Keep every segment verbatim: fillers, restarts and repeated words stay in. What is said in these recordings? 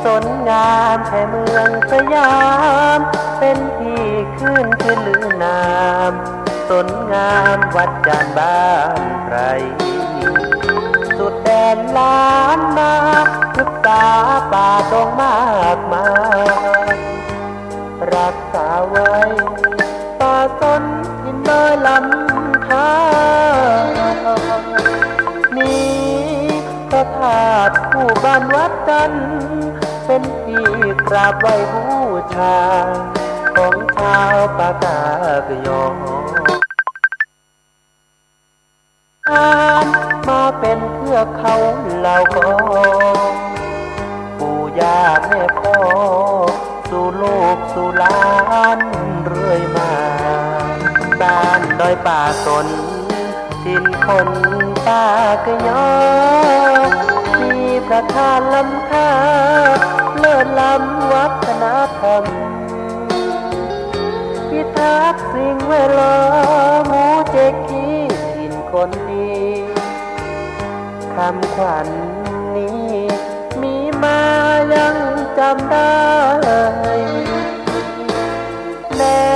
สนงามแผ่เมืองสยาม เป๋นตี้ขึ้นจื้อลือนาม สนงามวัดจ๋านบ้านไพร สุดแดนล้านนา ศึกษาป่าดงมากมาย รักษาไว้ป่าสนถิ่นดอยลำธาร มีพระธาตุคู่บ้านวัดจันทร์ เป๋นตี้กราบไหว้บูชา ของจาวปากกยอ มาเป๋นเทือกเขาเหล่ากอ ปู่ย่าแม่พ่อ สู่ลูกสู่หลานเรื่อยมา บ้านดอยป่าสน ถิ่นคนปากกยอ มีพระธาตุล้ำค่า เลิศล้ำวัฒนธรรม พิทักษ์สิ่งแวดล้อม หมู่เจ๊กขี้ถิ่นคนดี คำขวัญนี้มีมายังจ๋ำได้ แม้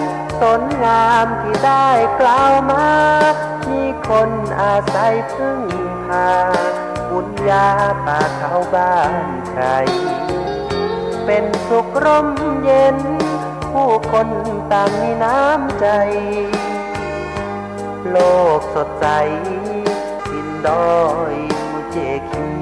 นสนงามตี้ได้กล่าวมา มีคนอาศัยพึ่งพา บุญญาป่าเขาบ้านไพร เป๋นสุขร่มเย็น ผู้คนต่างมีน้ำใจ๋ โลกสดใส ถิ่นดอยหมู่เจ๊กขี้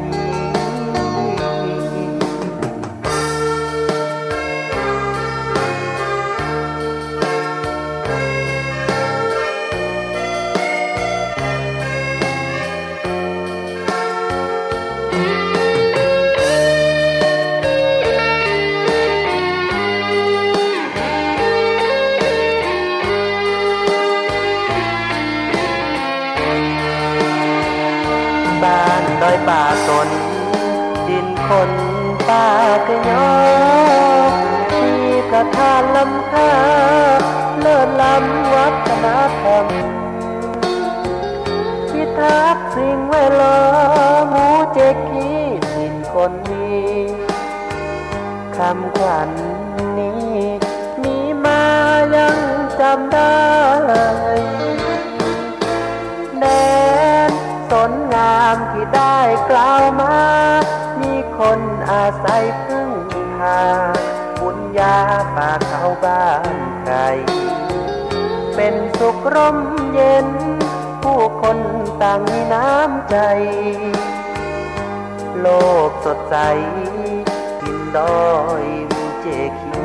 บ้านดอยป่าสน ถิ่นคนปากกยอ มีพระธาตุล้ำค่า เลิศล้ำวัฒนธรรม พิทักษ์สิ่งแวดล้อม หมู่เจ๊กขี้ถิ่นคนดี คำขวัญนี้มีมายังจ๋ำได้ แม้นสนงามตี้ได้กล่าวมา มีคนอาศัยพึ่งพา บุญญาป่าเขาบ้านไพร เป๋นสุขร่มเย็น ผู้คนต่างมีน้ำใจ๋ โลกสดใส ถิ่นดอยหมู่เจ๊กขี้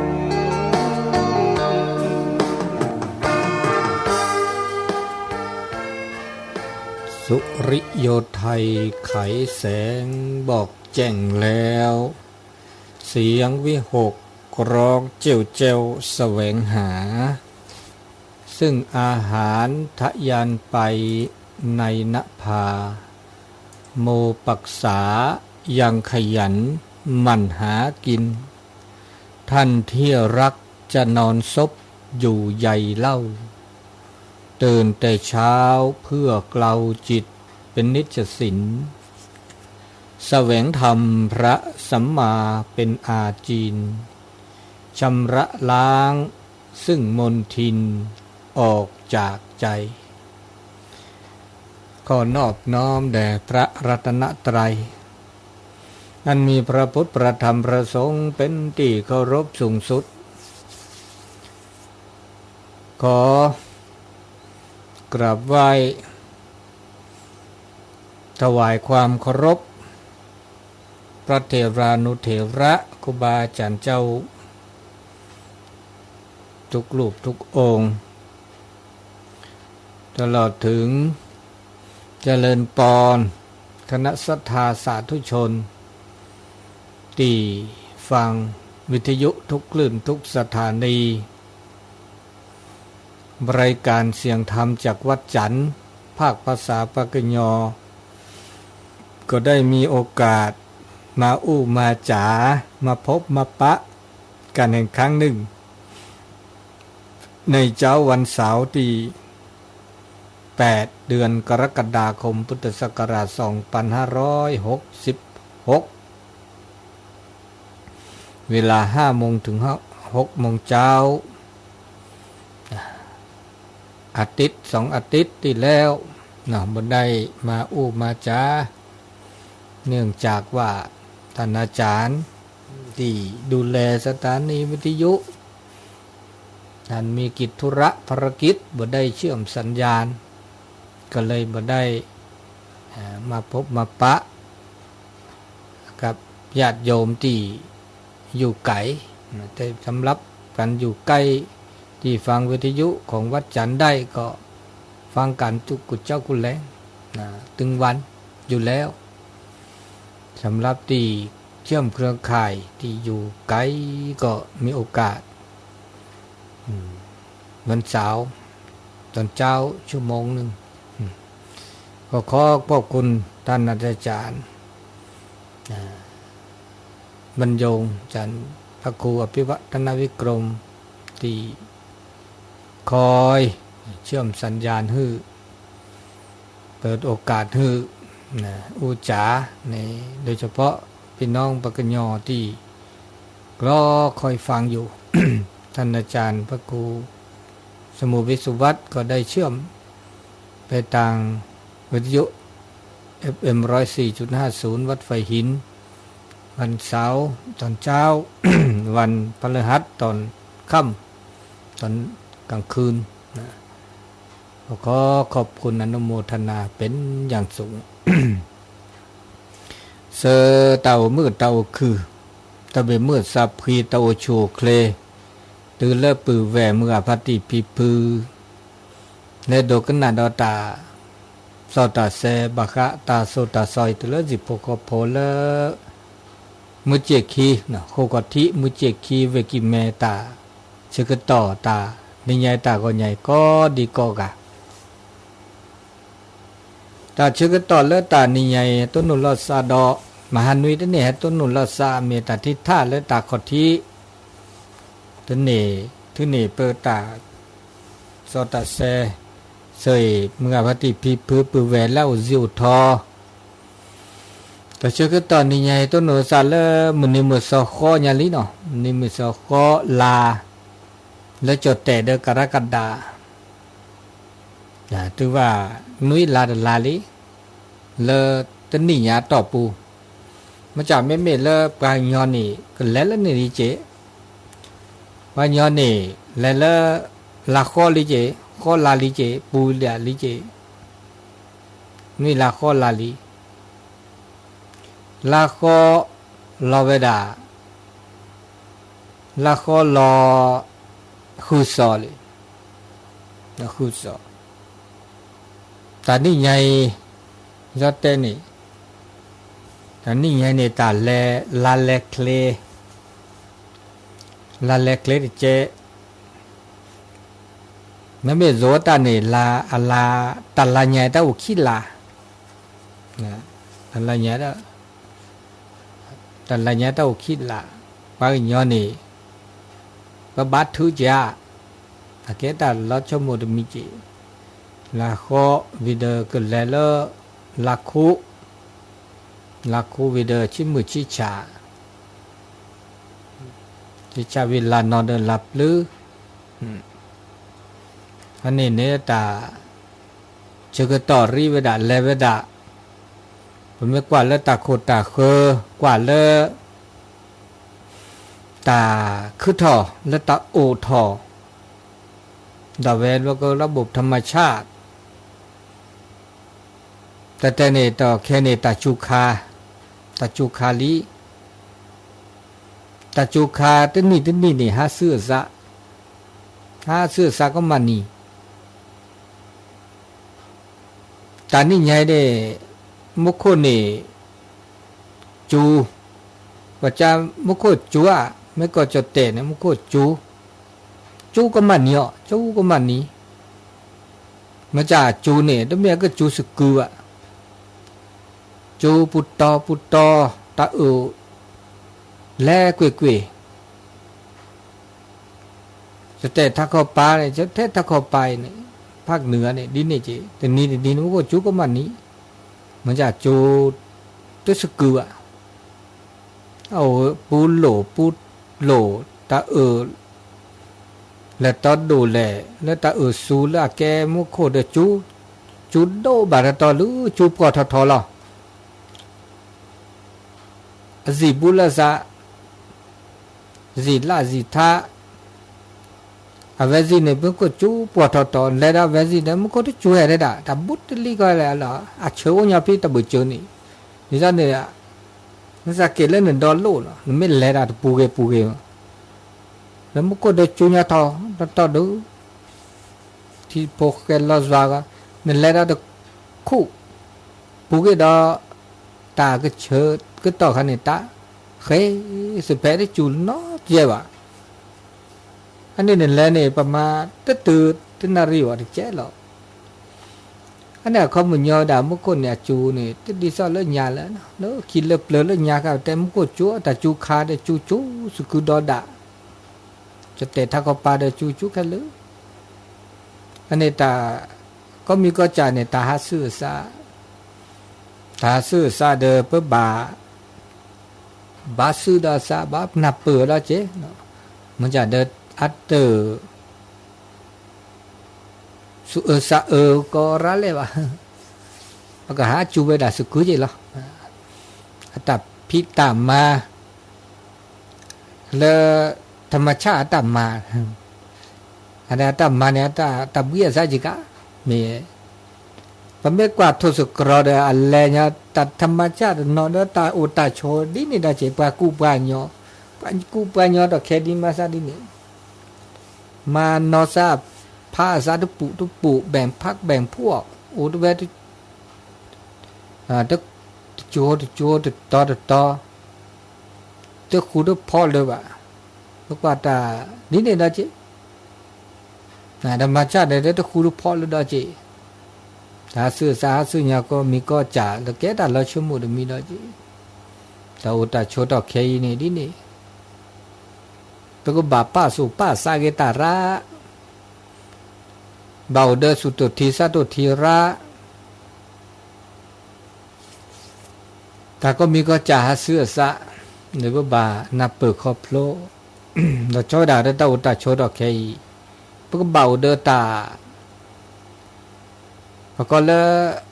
สุริโยไทยไขแสงบอกแจ้งแล้ว เสียงวิหคร้องเจ้วเจ้วแสวงหา ซึ่งอาหารทะยานไปในนภา โมปรักษายังขยันหมั่นหากิน ท่านที่รักจะนอนซบอยู่ใยเล่า ตื่นแต่เช้าเพื่อเกลาจิตเป็นนิจสิน แสวงธรรมพระสัมมาเป็นอาจีน ชำระล้างซึ่งมลทินออกจากใจ ขอนอบน้อมแด่พระรัตนตรัย อันมีพระพุทธ พระธรรม พระสงฆ์ เป็นตี้เคารพสูงสุด ขอกราบไหว้ ถวายความเคารพ พระเถรานุเถระ ครูบาอาจ๋ารย์เจ้า ทุกรูปทุกองค์ ตลอดถึงเจริญปอนคณะศรัทธาสาธุชน ตี้ฟังวิทยุทุกคลื่นทุกสถานี รายการเสียงธรรมจากวัดจันทร์ ภาคภาษาปากกยอ ก็ได้มีโอกาสมาอู้มาจ๋า มาพบมาปะกั๋นแห่งครั้งนึ่ง ในเจ๊าวันเสาร์ตี้แปด เดือนกรกฎาคม พุทธศักราชสองปันห้าร้อยหกสิบหก เวลาห้าโมงเถิงหกโมงเจ๊า อาทิตย์สองอาทิตย์ตี้แล้วเนาะ บ่ได้มาอู้มาจ๋า เนื่องจากว่าต้านอาจ๋ารย์ตี้ดูแลสถานีวิทยุ ต้านมีกิจธุระภารกิจ บ่ได้เชื่อมสัญญาณ ก็เลยบ่ได้ เอ่อ มาพบมาปะกับญาติโยมตี้อยู่ไก๋นะ แต่สำหรับก๋านอยู่ใก้ตี้ฟังวิทยุของวัดจันทร์ได้ก็ฟังกั๋นกู้เจ๊ากู้แลงนะ ตึงวันอยู่แล้ว สำหรับตี้เชื่อมเครือข่ายตี้อยู่ไก๋ก็มีโอกาส อืม วันเสาร์ตอนเจ๊าชั่วโมงนึ่ง อืม ก็ขอขอบคุณต้านอาจ๋ารย์ อ่า บรรยงอาจ๋ารย์พระครูอภิวัฒนวิกรม ตี้คอยเชื่อมสัญญาณหื้อ เปิดโอกาสหื้อนะ อู้จ๋าใน โดยเฉพาะปี้น้องปกญ ตี้รอคอยฟังอยู่ ต้านอาจ๋ารย์พระครูสมุทรวิสุวัฒน์ก็ได้เชื่อมไปตางวิทยุ เอฟเอ็ม ร้อยสี่จุดห้าศูนย์ วัดฝายหิน วันเสาร์ตอนเจ๊า วันพฤหัสตอนค่ำ ตอนก๋างคืนนะ ก็ขอขอบคุณอนุโมทนาเป๋นอย่างสูง เซอ ตาโอมื้อตาโอคือ ตาเบมื้อสาพี ตาโอชูเคล ตือเลิกปือแหว่เมือพาตี้พีพื้อ และโดยขนาดเอาตา ซอตาแซ บาคะ ตาโซตาซอย ตือเลิกสิบหกก็พอเลิก มื้อเจ็ดขีเนาะ โคกะทิ มื้อเจ็ดขี เวกิแมตา เชิกะต่อตา นิยายตาก็ใหญ่ก็ดีก็กะ ตาเชิกะต่อเลิกตานิยาย ต้นหนุนลอดซาดอ มหานุยตะเน่ ต้นหนุนลอดซา เมตตาทิฏฐาเลิกตาขอทิ ตะเน่ ทื่อเน่เปิดตา ซอตาแซ เสยเมือพาตี้พีพื้อปือแหว่แล้วซิวทอ ตาเชิกะต่อนิยาย ต้นหนุนลอดซาเลิก มื้อนี้มื้อซอข้อญาลีเนาะ มื้อนี้มื้อซอข้อลา แล้วจดแต่เดือนกรกฎา นะ ถือว่านุ้ยลาเดือนลาลี แล้วตะนี่ยาต่อปู มาจากแม่เมฆแล้วปลายยอนนี่ก็แล้วแล้วนี่ลีเจ ปลายยอนนี่แล้วแล้วลาข้อลีเจ ข้อลาลีเจ ปูเหลือลีเจ นุ้ยลาข้อลาลี ลาข้อลอเวดา ลาข้อลอ คือซอเลย นะ คือซอ ตานี่ใหญ่ ยอดเต้นี่ ตานี่ใหญ่นี่ตาแล ลาแลเคล ลาแลเคลเจ นั่นเป๋นโซตานี่ ลา อะลา ตาลาใหญ่ตาอุคิลา นะ ตาลาใหญ่ตา ตาลาใหญ่ตาอุคิลา ปลายยอนนี่ ก็บาดถือเจ้า อาเกตาลอดชั่วโมงตะมีเจ ลาข้อวิเดอร์เกิดแล้วเลอ ลาคุ ลาคุวิเดอร์ชิมือชิชา ชิชาวิลานอนเดินหลับลือ อืม อันนี้เนี่ยตา เชิกะต่อรีเวดา แลเวดา ผมไม่กว่าแล้วตาโคตาเคอ กว่าแล้ว ตาคือท่อ และตาโอท่อ ดาแวนว่าก็ระบบธรรมชาติ แต่แต่นี่ต่อแค่นี่ตาจูคา ตาจูคาลี ตาจูคา ตะนี่ ตะนี่นี่ หาเสื้อซะ หาเสื้อซะก็มานี่ ตานี่ใหญ่เด้ มุขโคนี่ จู ว่าจะมุขโคจูอะ ไม่ก็จะแต่เนี่ย มุขโคจู จูก็มานี่อ่ะ จูก็มานี่ มาจากจูเนี่ย ตะเมียก็จูสะกืออะ จูปุตตอ ปุตตอ ตาเออ แลเกว่ๆ จะแต่ถ้าเข้าป่าเนี่ย จะแต่ถ้าเข้าไปเนี่ย ภาคเหนือเนี่ย ดินเนี่ยเจ แต่นี่ แต่นี่มันก็จูก็มานี่ มันจะจูตึกสะกืออะ เอาปูโหลปู လိာ်တၢ်အုး လဲၤတီဒိၣ်လဲၣ် လၢတၢ်အုးသူလၢအကဲမူခိၣ်ဒီးကၠူ ကၠူဒိၣ်ဘၣ်တတီၤ လၢကၠူပှီၢ်ထီၣ်ထီၣ်လီၤ. အစံၣ်ဘူလၢသး စံၣ်လၣ်စံၣ်ထး အဝဲစံၣ်န့ၣ် မူခိၣ်ကၠူပှီၢ်ထီၣ်ထီၣ် လဲၤဒီးအဝဲစံၣ်န့ၣ် မူခိၣ်တကၠူဟဲထဲဒၣ် တၢ်ဘူးတလံကီးလဲၣ်လီၤ. အဆၢအိၣ်ညီဖဲတဘျီကၠိန့ၣ် ဒ်သိးန့ၣ် နစးက့ၤလၢနဒီလိၣ်လီၤ နမ့ၢ်လဲၤတၢ်တပူၤဂ့ၤပူၤဂ့ၤ လၢမူခိၣ်ဒီးကၠူညါထီၣ် တီတီဒုး ထံဖိဃဲလီၤစွါကီး နလဲၤဒီးတခူၣ် ပူၤက့ၤဒီး တၢ်ကဆၢကတီၢ်ခါန့ၣ် တၢ်ဃဲ စဖဲတကၠူနီတကဲဘၣ်. အန့ၣ်နလဲၤန့ၣ် ပမၤတတုၤ တနၣ်ရံၣ်ဝဲတကဲလီၤ. အန့ၣ်အခီပညီဒၣ် မူခိၣ်န့ၣ်အကၠူန့ၣ် တဒ်သိးလၢညါလၢ လၢခံလၢပျၢၤလၢညါခါ တဲမူခိၣ်ကၠူ တၢ်ကၠူခါဒီးကၠူကၠူ စကူဒီဒၣ် ကတဲာ်ထးကီၢ်ပၤဒီးကၠူကၠူခဲလၢာ်. အန့ၣ်တၢ် ကီၢ်မံကီၢ်စၢ်န့ၣ် တၢ်ဟးဆူၣ်အသး တၢ်ဟးဆူၣ်အသးဒီး ပဘၣ် ဘၣ်ဆူၣ်ဒီးသး ဘၣ်နၢ်ပၢၢ်ဒီးက့ၤ မ့ၢ်ကဒီးအတၢၢ် ဆူၣ်အၢသးအၢကီးရၣ်လဲၣ်ဘၣ် ပကဟးကၠူဝဲဒၣ်စကူက့ၤလီၤ. အတၢ်ဖံးတၢ်မၤ လၢ ธรรมชาติ အတၢ်မၤ အတၢ်မၤန့ၣ် အတၢ် တၢ်ဘှံးအသးက့ၤကါ မ့ၢ် ပမ့ၢ်ကွၢ်ထိၣ်သတြီၤဒီး အလဲၤညီ တၢ် ธรรมชาติ တနီၤဒီး တၢ်အိၣ်တၢ်ဆိးဒ်န့ၣ်ဒီးက့ၤ ပှၤကူပှၤညီ ပှၤကူပှၤညီဒီးခဲဒ်မၤသးဒ်န့ၣ် မၤနီၢ်သး ဖးအသးတပူၤတပူၤ แบ่งพรรคแบ่งพวก အိၣ်တဝဲ တကၠိတကၠိ တတီၤတတီၤ တဃူတဖိးလၢၤဘၣ်. ပကွၢ်တၢ်ဒ်န့ၣ်ဒီးက့ၤ ธรรมชาติ န့ၣ် တဃူတဖိးလၢၤဒီးက့ၤ တၢ်ဟးဆူၣ်အသးဟးဆူၣ်ညီ ကီၢ်မံကီၢ်စၢ် လၢကဲတၢ်လီၤဆိကမိၣ်တမံၤဒီးက့ၤ တၢ်အိၣ်တၢ်ဆိးထီၣ်ခဲအံၤန့ၣ်ဒ်န့ၣ် ပကဘၣ်ပာ်သူၣ်ပာ်သးက့ၤတၢ်ရၣ် ဘၣ်အိၣ်ဒီးသူၣ်တိၢ်ထံသးတိၢ်ထံရၣ် တၢ်ကီၢ်မံကီၢ်စၢ်ဟးဆူၣ်အသး န့ၣ်ပဘၣ်နၢ်ပၢၢ်ခီဖျိ ဒီးဆိဝဲဒၣ်ဒီးတၢ်အိၣ်တၢ်ဆိးထီၣ်ခဲအံၤ ပကဘၣ်အိၣ်ဒီးတၢ် ပကိးလၢ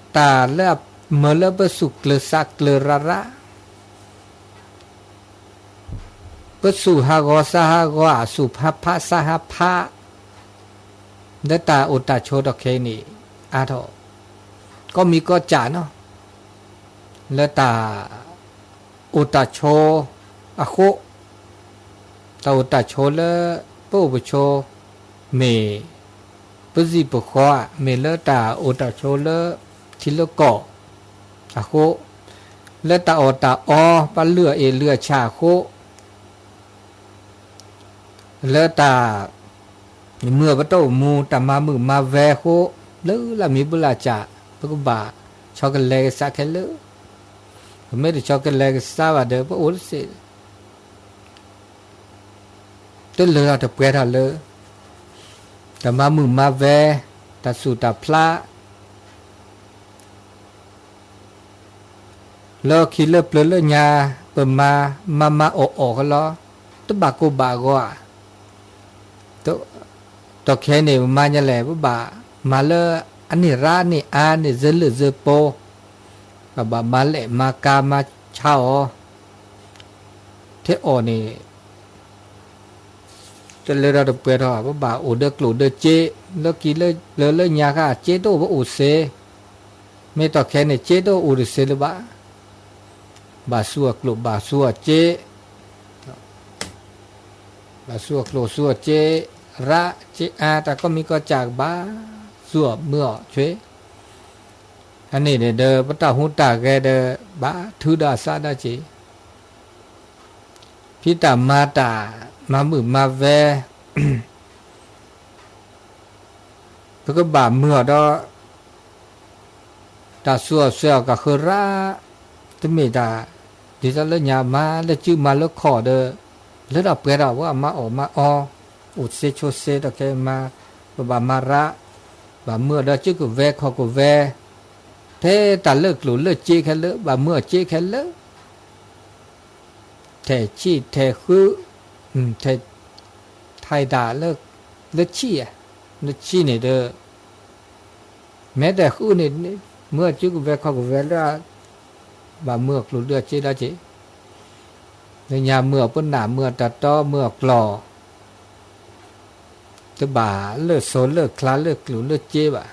တၢ်လၢအမၢလၢပသူၣ်ကျၢၤသးကျၢၤရၣ်ရၣ် ပသူၣ်ဟးဂီၤသးဟးဂီၤ အသူၣ်ဟးဖးသးဟးဖး လၢတၢ်အိၣ်တၢ်ဆိးထီၣ်ခဲအံၤန့ၣ် အါထီၣ် ကီၢ်မံကီၢ်စၢ်နီၤ လၢတၢ်အိၣ်တၢ်ဆိးအဃိ တၢ်အိၣ်တၢ်ဆိးလၢပအိၣ်ပဆိး မ့ၢ်ပစံၣ်ပဃီ မ့ၢ်လၢတၢ်အိၣ်တၢ်ဆိးလၢထံလၢကီၢ်အဃိ လၢတၢ်အီၣ်တၢ်အီ ပလုၢ်အအ့ၣ်လုၢ်အဆၣ်အဃိ လၢတၢ်မုာ်ပတီၢ်မူ တၢ်မၤမုာ်မၤဝဲအဃိ လၢလၢမံၤဘူလၢ်စၢ် ပကဘၣ်ဆီကလဲၤကစးခဲလၢာ် ပမ့ၢ်တဆီကလဲၤကစးဘၣ်ဒီး ပအိၣ်တသ့ တလၢထီၣ်တပှဲၤထီၣ်လၢ တၢ်မၤမုာ်မၤဝဲ တၢ်သူၣ်တၢ်ဖျး လၢခံလၢပျၢၤလၢညါ ပမၤ မၤမၤအီၣ်အီၣ်ကလီၤ တဘၣ်ကိၢ်ဘၣ်ဂီၤဧါ တီၢ်ခဲအံၤန့ၣ် ပမၤညါလဲၣ် ပဘၣ်မၤလၢအန့ၢ်ရၣ်န့ၢ်အါန့ၢ် စၢလၢၢ်စၢပိၤ ပဘၣ်မၤလဲၣ်မၤကၤမၤဆါအီၤ ထဲအီၣ်န့ၣ် တလၢထီၣ်တပှဲၤထီၣ် ပဘၣ်အိၣ်ဒီးကျိၣ်ဒီးစ့ လၢခံလၢပျၢၤလၢညါခါ စ့တအိၣ်ပအိၣ်သ့ မ့ၢ်တီၢ်ခဲအံၤန့ၣ် စ့တအိၣ်အူတသ့လၢၤဘၣ် ဘၣ်သူအကျိၣ်ဘၣ်သူအစ့ ဘၣ်သူအကျိၣ်သူအစ့ ရၣ်စ့အါ တၢ်ကီၢ်မံကီၢ်စၢ်ကဘၣ် သူအီၣ်မုာ်အီၣ်ဆွ့ အန့ၣ်န့ၣ်ဒီး ပတၢ်ဟူးတၢ်ဂဲၤဒီး ဘၣ်ထုးဒီးအသးဒီးစ့ ဖံးတၢ်မၤတၢ် မၤမုာ်မၤဝဲ ပကဘၣ်မုာ်အီၤဒီး တၢ်သူအီၣ်ဆွဲအီၣ်ကဃၢၤရၣ် တမ့ၢ်တၢ် ဒ်သိးလၢညါမၤလၢစုမၤလၢခီၣ်ဒီး လၢထီၣ်ပှဲၤထီၣ် ပှၤမၤအီၣ်မၤအီ အိၣ်သ့ဆိးသ့ တီၢ်ခဲအံၤမၤ ပဘၣ်မၤရၣ် ဘၣ်မုာ်အီၤဒီးစုကဝဲၤခီၣ်ကဝဲၤ ထဲတၢ်လၢကျိၣ်လၢစ့ခဲလၢာ် ဘၣ်မုာ်အီၤစ့ခဲလၢာ် ထဲဆံၣ်ထဲဃု อืม ไถ่ ไถ่ต๋าเลิก เลิกชี้อะ เลิกชี้นี่เด้อ แม้แต่หื้อนี่ မုၢ်ကၠူကဝဲၤ ခီၣ်ကဝဲၤလၢ ဘၣ်မုၢ်အကျိၤလၢအစ့ဒီးစ့ လၢညါမုၢ်အပနၢ် မုၢ်အတၢ်တီ မုၢ်အကျိၤ တဘၣ်လၢစိၤလၢချါ လၢကျိၤလၢစ့ဘၣ်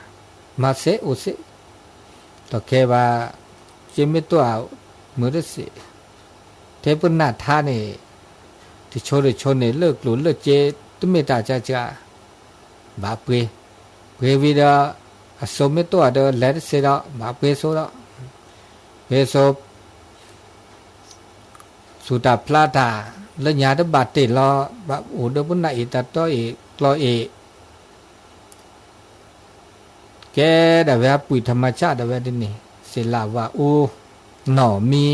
မၤစ့အိၣ်စ့ တၢ်ခဲဘၣ် စ့မ့ၢ်တအိၣ် မုၢ်တစ့ ထဲပနၢ်ထါန့ၣ် တဆိတဆိန့ၣ် လၢကျိၤလၢစ့ တမ့ၢ်တၢ်ကက ဘၣ်ပှ့ၤ ပှ့ၤဝံၤဒီး အစိၤမ့ၢ်တအိၣ်ဒီး လဲၤတစ့ဒီး ဘၣ်ပှ့ၤစိၤဒီး ပှ့ၤစိၤ သူၣ်တၢ်ဖျါတၢ် လၢညါတဘၣ်တ့ၢ်လီၤ ဘၣ်အိၣ်ဒီးပနၢ်အ့ၣ် တၢ်တီအ့ၣ် ကျိၤအ့ၣ် ကဲဒၣ်ဝဲ အပှ့ၤထၣ်မဆၣ်ဒၣ်ဝဲဒ်န့ၣ် စ့လၢဝၤအူ နီၢ်မံ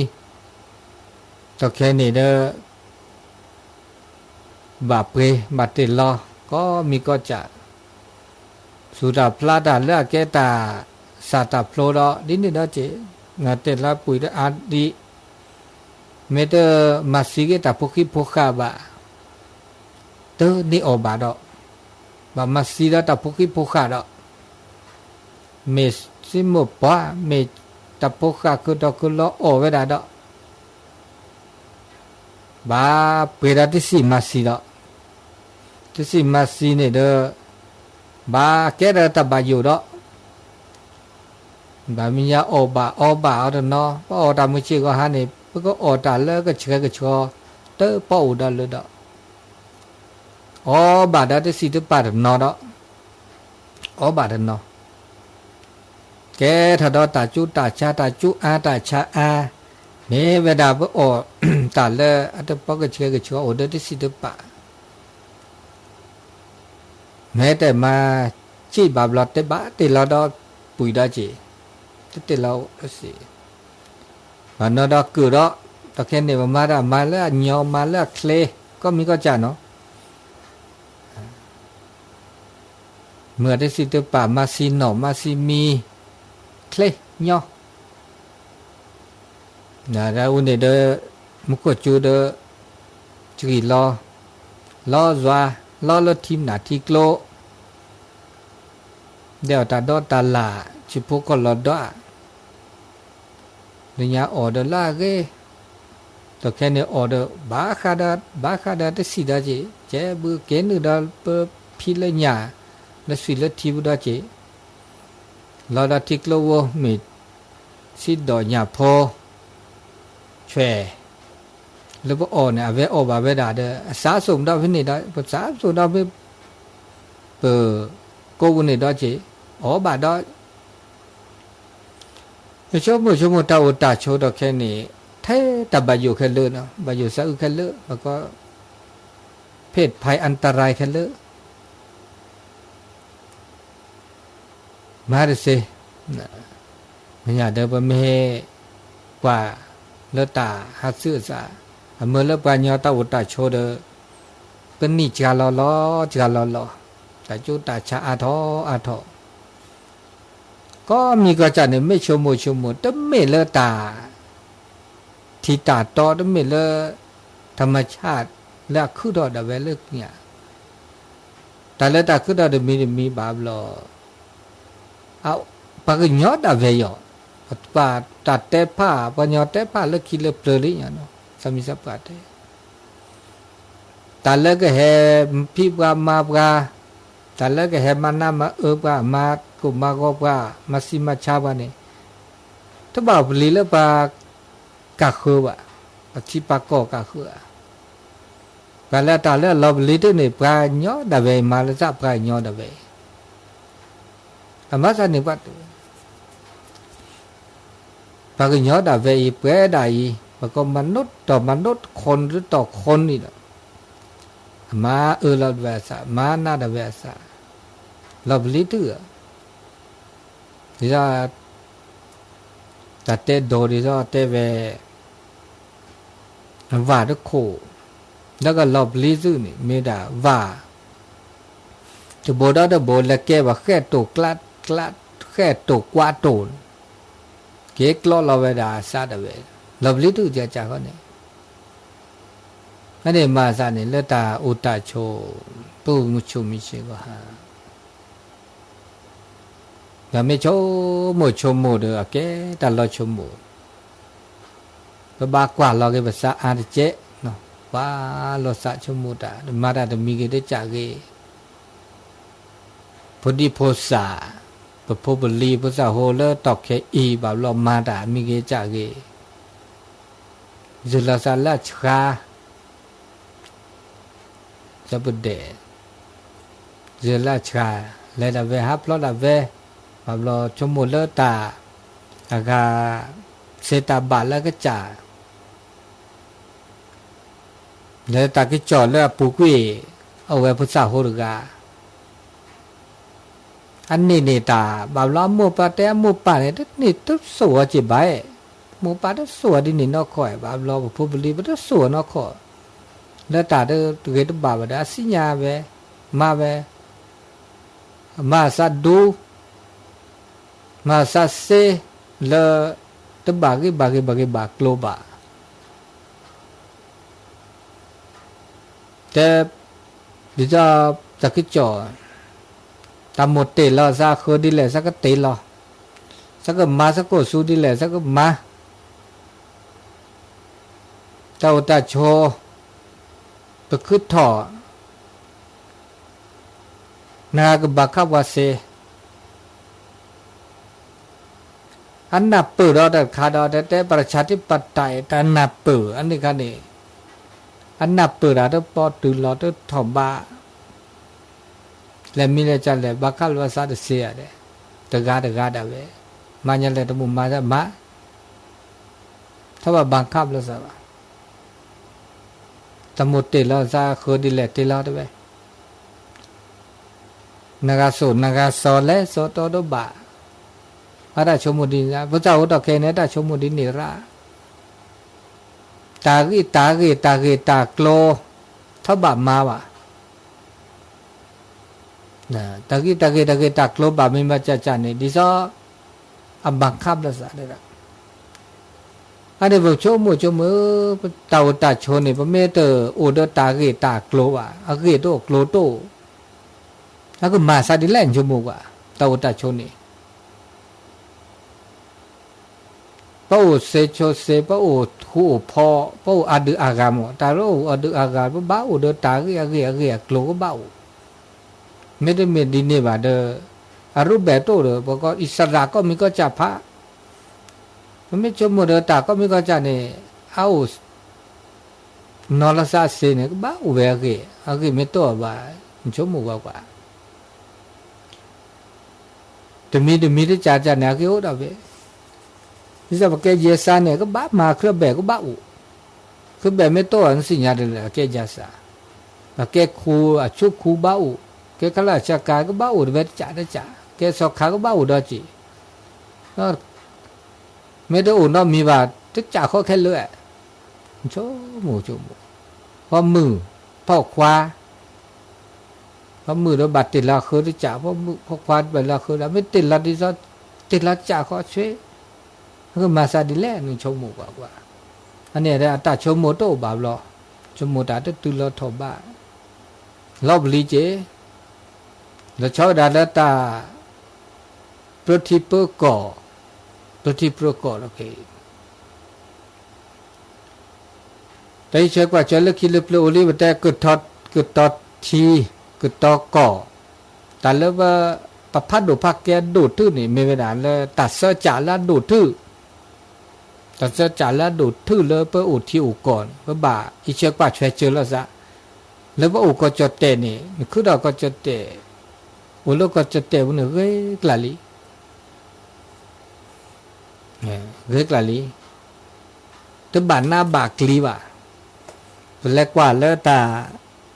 တၢ်ခဲန့ၣ်ဒီး ဘၣ်ပှ့ၤ ဘၣ်တ့ၢ်လီၤ ကိးမံၤကိးကၠၢ် သူၣ်တၢ်ဖျါတၢ်လၢအကဲတၢ်စၢ်တၢ်ဖျိဒီး ဒ်န့ၣ်ဒီးစ့ နတဲလၢပှ့ၤဒီးအါဒ် မ့ၢ်တမၤစံက့ၤတၢ်ဖိဃံဖိဃာ်ဘၣ် တန့ၢ်အီၣ်ဘၣ်ဒီး ဘၣ်မၤစံဒီးတၢ်ဖိဃံဖိဃာ်ဒီး မ့ၢ်စံမိၢ်ပှၢ် မ့ၢ်တၢ်ဖိဃာ် ခုၣ်တီခုၣ်လီၤအီၣ်ဝဲဒၣ်ဒီး ဘၣ်ပှ့ၤဒီးတစံၣ်မၤစံဒီး တစံၣ်မၤစံန့ၣ်ဒီး ဘၣ်ကဲဒီးတၢ်ဘၣ်ယိၣ်ဒီး ဘၣ်မံၤညါအီၣ်ဘၣ်အီဘၣ်အီၤတနီၤ ပအီၣ်တၢ်မုၢ်ဆ့ၣ်ဂီၤဟါန့ၣ် ပကအီၣ်တၢ်လၢကဆှဲကဆှီ တပီအိၣ်ဒီးလၢဒီး အီဘၣ်ဒီးတစံၣ်တပၢ်တနီၤဒီး အီဘၣ်တနီၤ ကဲထီၣ်ဒီးတၢ်ကၠူတၢ်ဆါ တၢ်ကၠူအါတၢ်ဆါအါ မ့ၢ်ဝဲဒၣ်ပအီၣ်တၢ်လၢအတပီကဆှဲကဆှီ အိၣ်ဒီးတစံၣ်တပၢ် မ့ၢ်တဲမၤစံၣ်ဘၣ်ဘျီ တဘၣ်တ့ၢ်လီၤဒီးပှ့ၤဒီးစ့ တတ့ၢ်လီၤတစံၣ် ဘၣ်နီၤဒီးကုၢ်ဒီး တၢ်ခဲန့ၣ် ပမၤတၢ်မၤလၢအညီ မၤလၢအချ့ ကိးမံၤကိးကၠၢ်နီၤ မုၢ်တစံၣ်တပၢ် မၤစံနီၢ် မၤစံမံၤ ချ့ညီ နဒၣ်အူန့ၣ်ဒီး မူခိၣ်ကၠူဒီး စံၣ်လီၤ လီၤယွၤ လီၤလၢထံနၢ်ထံကျိ ဒဲးအီၣ်တၢ်ဒီးတၢ်လၢ် ဆံးဖိကီၢ်လီၤဒီး လၢညါအီၣ်ဒီးလၢအဂ့ၤ တၢ်ခဲန့ၣ်အီၣ်ဒီး ဘၣ်ဃးဒီး ဘၣ်ဃးဒီးတစံၣ်ဒီးစ့ ကဲဘုးက့ၤနုာ်ဒီးပဖံလၢညၣ် လၢသွံၣ်လၢထံပူၤဒီးစ့ လီၤဒီးထံကျိဝိ မ့ၢ်စံဒီၣ်ညၣ်ဖိ ဆွဲၣ် လၢပအီၣ်န့ၣ် အဝဲအီၣ်ဘၣ်ဝဲဒၣ်ဒီး အစးစိာ်ဒီးဖဲန့ၣ်ဒီး ပစးစိာ်ဒီးဖဲ ပကိးပူၤန့ၣ်ဒီးစ့ အီၣ်ဘၣ်ဒီး ယဆိကမိၣ်ဆိကမိၣ် တၢ်အိၣ်တၢ်ဆိးတၢ်ခဲန့ၣ် ထဲတၢ်ဘၣ်ယိၣ်ခဲလၢာ်နီၤ ဘၣ်ယိၣ်စးအုးခဲလၢာ် ဘၣ်ကီ เพศภัยอันตรายခဲလၢာ် မၤတသ့ မ့ၢ်ညါဒီးပမ့ၢ်ပှၤလၢတၢ်ဟးဆူၣ်အသး အမၢလၢပှၤကညီတၢ်အိၣ်တၢ်ဆိးဒီး ပနံၣ်စှၤလီၤလီၤ စှၤလီၤလီၤ တၢ်ကၠူတၢ်ဆါအါထီၣ်အါထီၣ် ကိးမံၤကိးကၠၢ်န့ၣ် မ့ၢ်ဆိကမိၣ်ဆိကမိၣ် တမ့ၢ်လၢတၢ် ထံတၢ်တီ တမ့ၢ်လၢ ธรรมชาติ လၢအခုၣ်ထီၣ်ဒၣ်ဝဲလၢညါ တၢ်လၢတၢ်ခုၣ်ထီၣ်တမံၤတမံၤဘၣ်ဘျီ အ ပှၤကညီဒၣ်ဝဲယီၤ ပှၤတၢ်တဲဖး ပှၤကညီတဲဖးလၢခံလၢပျၢၤလံညါနီၤ သးမံသးပှၢ်တဲ တၢ်လၢကဟဲဖံးပှၤမၤပှၤ တၢ်လၢကဟဲမၤနးမၤအၢပှၤ မၤကိၢ်မၤဂီၤပှၤ မၤစံမၤဆါပှၤန့ၣ် တဘၣ်ပျံၤလၢပှၤကၢ်ဃၢဘၣ် ပှၤထံပှၤကီၢ်ကၢ်ဃၢဧါ ပှၤလၢတၢ်လၢအလီၤပျံၤတန့ၣ် ပှၤကညီဒၣ်ဝဲ မၤလၢသးပှၤကညီဒၣ်ဝဲ အမၤသးန့ၣ်ပှၤ ပှၤကညီဒၣ်ဝဲအံၤ ပှဲၤဒၣ်အံၤ ပှၤကမၤနိးတီၢ်မၤနိးတခီ တတီၢ်ခီန့ၣ်ဒီး အမၤအၢလီၤဒၣ်ဝဲအသး မၤနးဒၣ်ဝဲအသး လီၤပျံၤတုၤဧါ ဒ်သိး တၢ်တဲဒိးဒ်သိးတဲဝဲ ဝၣ်တခိၣ် လၢကလီၤပျံၤသုးန့ၣ် မ့ၢ်ဒၣ်ဝၣ် တဘိဒီးတဘိ လဲၤကဲဘၣ် ဃဲၣ်တိာ်ကျးကျး ဃဲၣ်တိာ်ကွးတိာ် က့ၤကျီလီၤဝဲဒၣ်အသးဒၣ်ဝဲ လီၤပျံၤသုးကကဃီန့ၣ် အန့ၣ်မၤသးန့ၣ် လၢတၢ်အိၣ်တၢ်ဆိး ပူၤမုၢ်ဆိးမုၢ်ဆ့ၣ်ကီးဟါ ယမ့ၢ်ဆိကမိၣ်ဆိကမိၣ်ဒီး အကဲတၢ်လီၤဆိကမိၣ် ပဘၣ်ကွၢ်လီၤက့ၤပသးအါတကဲး, ကွၢ်လီၤသးဆိကမိၣ်တၢ် မၤတၢ်တမံၤဂ့ၤတကးဂ့ၤ, ဖိဒံဖိသၣ်, ပဖိပလံၤ ဖိသၣ်ဟိလၢတီၢ်ခဲအံၤ ဘၣ်ဘျီမၤတၢ်မံၤဂ့ၤတကးဂ့ၤ, ယုၢ်လီၤသးလၢအဆှါ သပဒဲး, ယုၢ်လၢအဆှါ, လဲၤဒၣ်ဝဲ ဟးဖျီဒၣ်ဝဲ, ဘၣ်ဘျီဆိကမိၣ်လၢတၢ် အဂၤ သ့တၢ်ဘၣ်လၢကစၢ်, လၢတၢ်ကစီၣ်လၢအပူၤကွံာ် အိၣ်ဝဲဖိသၣ်ဟိတဂၤ အန့ၢ်န့ၢ်တၢ် ဘၣ်ဘျီအမိၢ်ပၢ်တဲ အမိၢ်ပၢ်န့ၣ် တန့ၢ်တစိၢ်အီၤက့ၤဘၣ်, မိၢ်ပၢ်တစိၢ်အီၤဒ်န့ၣ်နီၢ်ခီ, ဘၣ်ဘျီပဖိပလံၤ ပတစိၢ်အီၤနီၢ်ခီ, လၢတၢ်တဂ့ၤတဘၣ်ဘၣ်ဒီး အသ့ၣ်ညါဝဲ, မၤဝဲ, မၤသးဒူ မၤသးစ့ လၢ တဘၣ်ဂ့ၢ်ဘၣ်ဂ့ၢ်ဘၣ်ဂ့ၢ်ဘၣ်ကျိၤဘၣ် တဲ ဒ်သိး တၢ်ကစီၣ် တၢ်မိၣ်တ့ၢ်လီၤသးဃုာ်ဒ်လဲၣ် သးကတ့ၢ်လီၤ, သးကမၤသကိးဆူဒ်လဲၣ် သးကမၤ, တၢ်အိၣ်တၢ်ဆိး ပခုထီၣ် နကဘၣ်ခးပှၤစ့ အနၢ်ပၢၢ်ဒီးတၢ်တခါဒီး တဲတဲ ပရၢၡါထံပတၢၣ် တၢ်နၢ်ပၢၢ် အန့ၣ်ခါန့ၣ် အနၢ်ပၢၢ်တၢ်တပီတုၤလီၤတထီၣ်ဘး လဲၤမံလဲၤကၢလဲၣ် ဘၣ်ခးလီၤသးတစ့ဧါဒီး တဂၤတဂၤဒၣ်ဝဲ မၤညါလဲၣ် တမုၢ်မၤသးမၤ ထီၣ်ဘး ဘၣ်ခးလီၤသးဘၣ် တၢ်မိၣ်တ့ၢ်လီၤသးဃုာ်ဒ်လဲၣ်တ့ၢ်လီၤတဲဝဲ နဂၤစိာ် နဂၤစီၤလဲၣ် စီၤတီဒီးဘၣ်, အတၢ်ဆိကမိၣ်ဒ်န့ၣ် ဖိသၣ်ဟိတီၢ်ခဲအံၤန့ၣ် တၢ်ဆိကမိၣ်ဒ်န့ၣ်ရၣ်, တၢ်ဂ့ၢ် တၢ်ဂ့ၢ် တၢ်ဂ့ၢ်တၢ်ကျိၤ ထီၣ်ဘးမၤဘၣ်, တၢ်ဂ့ၢ် တၢ်ဂ့ၢ် တၢ်ဂ့ၢ်တၢ်ကျိၤဘၣ်မ့ၢ်ဘၣ်ကၢ်ကၢ်န့ၣ် ဒ်သိး အဘၣ်ခးလီၤသးဒၣ် အန့ၣ်ပဆိကမိၣ်ဆိကမိၣ် တၢ်အိၣ်တၢ်ဆိးန့ၣ် ပမ့ၢ်တအိၣ်ဒီးတၢ်ဂ့ၢ်တၢ်ကျိၤဘၣ် အဂ့ၢ်တအိၣ်ကျိၤတအိၣ် အကမၤသးဒ်လဲၣ် ဆိကမိၣ်ကွၢ် တၢ်အိၣ်တၢ်ဆိးန့ၣ် ပအိၣ်စ့ဆိစ့ ပအိၣ်ဃူအိၣ်ဖိး ပအိၣ်အဒုးအဂၤမး တၢ်လၢအိၣ်အဒုးအဂၤ ပဘၣ်အိၣ်ဒီးတၢ်ဂ့ၢ်အဂ့ၢ်အဂ့ၢ်အကျိၤကဘၣ်အိၣ် မ့တမ့ၢ်ဒ်န့ၣ်ဘၣ်ဒီး အရူၢ်ဘဲၣ်တအိၣ်ဒီး ပကအံးစရၣ်ကီၢ်မံၤကီၢ်စၢ်ဖး ပမ့ၢ်ဆိကမိၣ်ဒီးတၢ်ကီၢ်မံၤကီၢ်စၢ်န့ၣ် အအိၣ် နီၤလီၤသးစ့န့ၣ် ကဘၣ်အိၣ်ဝဲအဂ့ၢ် အဂ့ၢ်မ့ၢ်တအိၣ်ဘၣ် ဆိကမိၣ်ကွၢ်ကွၢ် တမံၤတမံၤတကၢ်ကၢ်န့ၣ် အဂ့ၢ်အိၣ်ဒၣ်ဝဲ ဒ်သိးပကဲယဲစးန့ၣ် ကဘၣ်မၤ เครื่องแบบ ကဘၣ်အိၣ် เครื่องแบบ မ့ၢ်တအိၣ် နသ့ၣ်ညါဒ်လဲၣ် အကဲယဲစး ပကဲခူ အဆိခူဘၣ်အိၣ် ကဲခလၢအဆၢကၤ ကဘၣ်အိၣ်တဝဲတကၢ်တကၢ် ကဲစီၤခါကဘၣ်အိၣ်ဒီးက့ၤ မ့ၢ်တအိၣ်နီတမံၤဘၣ် တကၢ်ဃီခဲလၢာ် ဆိကမိၣ်ဆိကမိၣ် ဖီမုၢ် ဖီခွါ ဖီမုၢ်ဒီးဘၣ်တ့ၢ်လီၤဃုာ်တကၢ် ဖီမုၢ်ဖီခွါဘၣ်လီၤဃုာ်ဒီး မ့ၢ်တ့ၢ်လီၤဒ်သိး တ့ၢ်လီၤတကၢ်ဃီဆွ့ ကမၤသးဒ်လဲၣ် နဆိကမိၣ်ကွၢ်ကွၢ် အန့ၣ်အတၢ်ဆိကမိၣ်တအိၣ်ဘၣ်ဘျီ ဆိကမိၣ်တၢ်တတုၤလီၤထီၣ်ဘး လီၤပလံၤက့ၤ လီၤဆီဝဲဒၣ်လၢတၢ် ပၢထံပၢကီၢ် ပၢထံပၢကီၢ်လီၤက့ၤ တၢ်ဟံးဆၢကွၢ်ဆၢလၢခံလၢပျၢၤအိၣ်လံ ပတဲ ကတီၤထံ ကတီၤကီၢ် တၢ်လၢပ ပဖးဒိၣ်ဖးကဲဒိၣ်တုာ်န့ၣ် မ့ၢ်ဝဲဒၣ်လၢတၢ်စၢကၠးလၢအဒိၣ်တုာ် တၢ်စၢကၠးလၢအဒိၣ်တုာ်လၢပအိၣ်ထံအိၣ်ကီၢ်န့ၣ် ပဘၣ်ဟံးဆၢကွၢ်ဆၢစၢၤလိာ်သး လၢပအိၣ်ကီၢ်ကၠီၣ်တဲၣ်န့ၣ် နခုဒီးကီၢ်ကၠီၣ်တဲၣ် အိၣ်လၢကီၢ်ကၠီၣ်တဲၣ်ပူၤန့ၣ် ဂ့ၤကျၢ်လံ ဂ့ၤကျၢ်လံ တဘၣ်နးဘၣ်ကျံၤဘၣ် ပလဲၤကွၢ်လၢတၢ်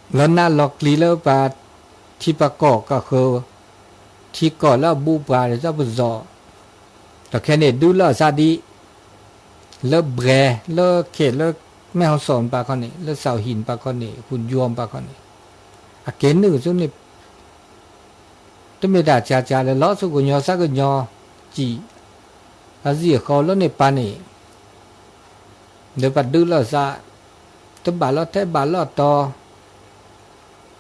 လီၤနးလီၤကျံၤလၢပှၤထံပှၤကီၢ်ကဃုာ် ထံကီၢ်လၢအဘူးပှၤဒ်သိးပယီၤ ဒီးခဲန့ၣ်ဒုးလိာ်သးဒ် လၢဘှဲး လၢခဲး လၢမဲၢ်ဟီၣ်စီၣ်ပာ်ခီန့ၣ် လၢစၢၣ်ဟံၣ်ပာ်ခီန့ၣ် ဟူယွၤပာ်ခီန့ၣ် အက့ၤနုာ်ဆူန့ၣ် တမ့ၢ်တၢ်ဆါဆါလၢၤ လီၤဆူကညီစၢ်ကညီစံာ် အစံာ်အဃီလၢန့ၣ်ပၤန့ၣ် လၢပှၤဒုးလိာ်သး တ တဘၣ်လီၢ်ထဲဘၣ်လီၢ်တီၤ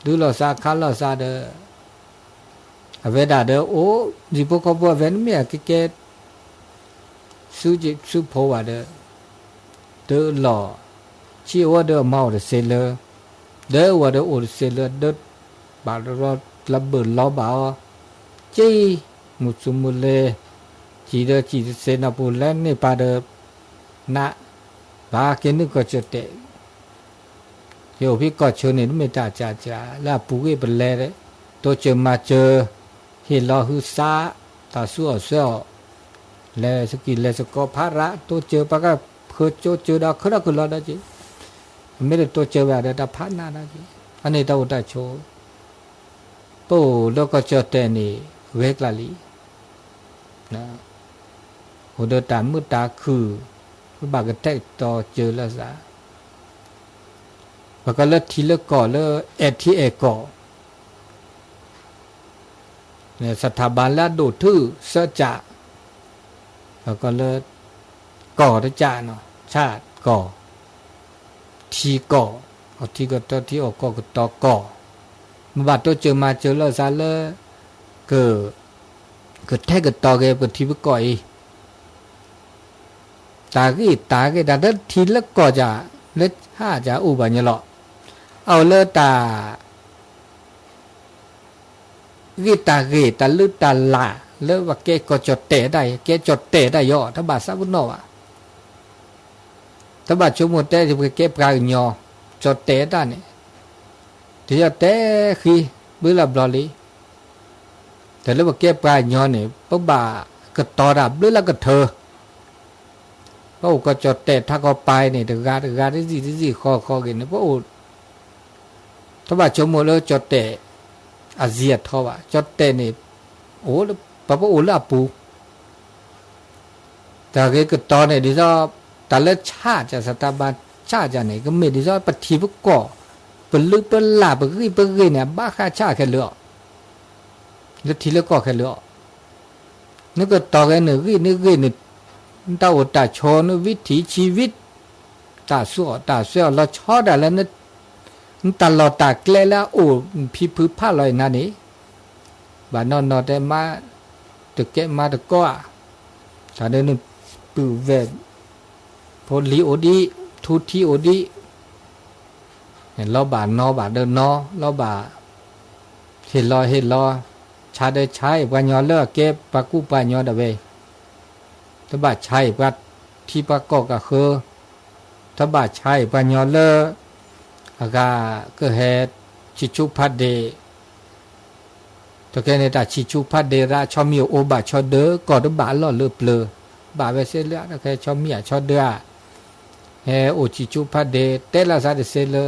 ဒုးလီၢ်သးခးလီၢ်သးဒီး အဝဲဒၣ်ဒီး အိၣ် ဟံၣ်ဖိဃီဖိအဝဲန့ၣ်မ့ၢ်အကဲကဲ စုစ့ၣ်စုဖိဘၣ်ဒီး ဒုးလီၢ် ဆံးအိၣ်ဒီးအမၤအိၣ်တစ့လၢ ဒီးဝဲဒီးအိၣ်တစ့လၢ ဒီးဘၣ်လီၢ် လၢဘၢၣ်လီၤဘၣ်အီၤ ကၠံ မုၢ်သူၣ်မုၢ်လ့ၤ စံၣ်ဒီးစံၣ်တစ့နီၢ်ပူၤ လၢန့ၣ်ပၤဒီး နး ဘၣ်က့ၤနုာ်ကီၢ်ကၠီၣ်တဲၣ် ယအိၣ်ဖဲကီၢ်ဆၢန့ၣ် တမ့ၢ်တၢ်ကၠးကၠး လၢအပူၤကွံာ်ပလဲၤ တိစၢၤမၤစၢၤ ဟ့ၣ်လီၤဟုသး တၢ်ဆူးအီၣ်ဆွဲအီၣ် လဲၤစကံၢ်လဲၤစကီးဖးရး တိစၢၤပှၤကဖၢကၠိစၢၤဒီး ခုဒီးခုလီၤဒီးက့ၤ အမ့ၢ်တတိစၢၤဘၣ်ဒီး တၢ်ဖးနးဒီးက့ၤ အန့ၣ်တၢ်အိၣ်တၢ်ဆိး ပအိၣ်လၢကီၢ်ကၠီၣ်တဲၣ်န့ၣ် ဂဲၤကျါလံ အိၣ်ဒီးတၢ်မုာ်တၢ်ခုၣ် ပဘၣ်ကတဲာ်ကတီၤစၢၤလၢသး ပှၤကိးလၢထံလၢကီၢ်လၢ အဲၣ်ထံအဲၣ်ကီၢ် စထၢၣ်ဘၣ်လၢအဒိၣ်ထုၣ်စၢကၠး ပှၤကိးလၢ ကီၢ်တကၠးနီၤ ဆၣ်ကီၢ် ထံကီၢ် အီၣ်ထံကတီၤထံ အီၣ်ကီၢ်ကတီၤကီၢ် မ့ၢ်ဘၣ်တိစၢၤမၤစၢၤလၢသးလၢ က ကတဲာ်ကတီၤက့ၤပထံပကီၢ်အံၤ တၢ်ဂ့ၢ်တၢ်ဂ့ၢ် တၢ်လၢထံလၢကီၢ်ကၠး လၢဆၣ်ကၠးအိၣ်ဘၣ်ညီလီၤ အအိၣ်လၢတၢ် ဂ့ၢ်တၢ်ဂ့ၢ် တၢ်လုၢ်တၢ်လၢ် လၢပကဲကီၢ်ကၠီၣ်တဲၣ်ဒၣ်အံၤ ကဲကၠီၣ်တဲၣ်ဒၣ်အံၤ တဘၣ်သးပ့ၤနီၣ်ဘၣ် တဘၣ်ဆိကမိၣ်တဲ ပကဲပှၤကညီ ကၠီၣ်တဲၣ်ဒၣ်န့ၣ် တယီၤတဲဃံ ဘျုးလၢဘျီလံ တၢ်လၢပကဲပှၤကညီန့ၣ် ပဘၣ်ကတီၤတၢ်ဘျုးလၢကထၢ ပအိၣ်ကီၢ်ကၠီၣ်တဲၣ်ထးကီးပၤန့ၣ် တဂၤတဂၤ တစံၣ်တစံၣ်ဃီဃီက့ၤန့ၣ် ပအိၣ် တဘၣ်ဆိကမိၣ်လၢကၠီၣ်တဲၣ် အစံၣ်အထီဘၣ် ကၠီၣ်တဲၣ်န့ၣ် အိၣ်လၢ ပ ပအိၣ်လၢအပူၤ တၢ်ဂ့ၢ်ကတီၤန့ၣ် ဒ်သိး တၢ်လၢဆၣ်ကၠး စထၢၣ်ဘၣ်ဆၣ်ကၠးန့ၣ် ကမ့ၢ်ဒ်သိးပထံပကီၢ် ပလုၢ်ပလၢ် ပဂံၢ်ပဂ့ၢ်န့ၣ် အဘၣ်ဃးဆၣ်ခဲလၢာ်အီၤ လၢထံလၢကီၢ်ခဲလၢာ်အီၤ နကတီၤက့ၤနဂံၢ်နဂ့ၢ်န့ၣ် နတၢ်အိၣ်တၢ်ဆိး နဝံထံၣ်ဆံဝံ တၢ်ဆူးအီၣ်တၢ်ဆွဲအီၣ် လီၤဆီဒၣ်လၢ နတၢ်လီၢ်တၢ်ကျဲလၢအအိၣ်ဖံဖုဖးလီၤအံၤနၤန့ၣ် ဘၣ်နီၢ်နီၢ်တဲမါတကဲမါတကီဧါ တၢ်ဒ်နပုၢ်ဝဲၢ် ဖိလံၤအိၣ်ဒံး ထူထံအိၣ်ဒံး လီၤဘၣ်နီၢ်ဘၣ်ဒီးနီၢ် လီၤဘၣ် ဟ့ၣ်လီၤဟ့ၣ်လီၤ ဆါဒီးဆါအံၤ ပှၤကညီလၢအကဲပှၤကူပှၤကညီဒၣ်ဝဲ တဘၣ်ဆါအံၤပှၤထံပှၤကီၢ်ကဃၢၤ တဘၣ်ဆါအံၤပှၤကညီလၢ အဂၤကဟဲ ဆံၣ်ဆူဖးဒ့ၣ် တကဲန့ၣ် တၢ်ဆံၣ်ဆူဖးဒ့ၣ်ရၣ် ဆီမံၤအိၣ်ဘၣ်ဆီဒၢ ကီၢ်တဘၣ်အလီၢ်လၢပျၢၤ ဘၣ်ဝဲစ့လၢ တကဲဆီမံၤအဆီဒၢဧါ ဟဲအိၣ်ဆံၣ်ဆူဖးဒ့ၣ် တဲလၢသးတစ့လၢ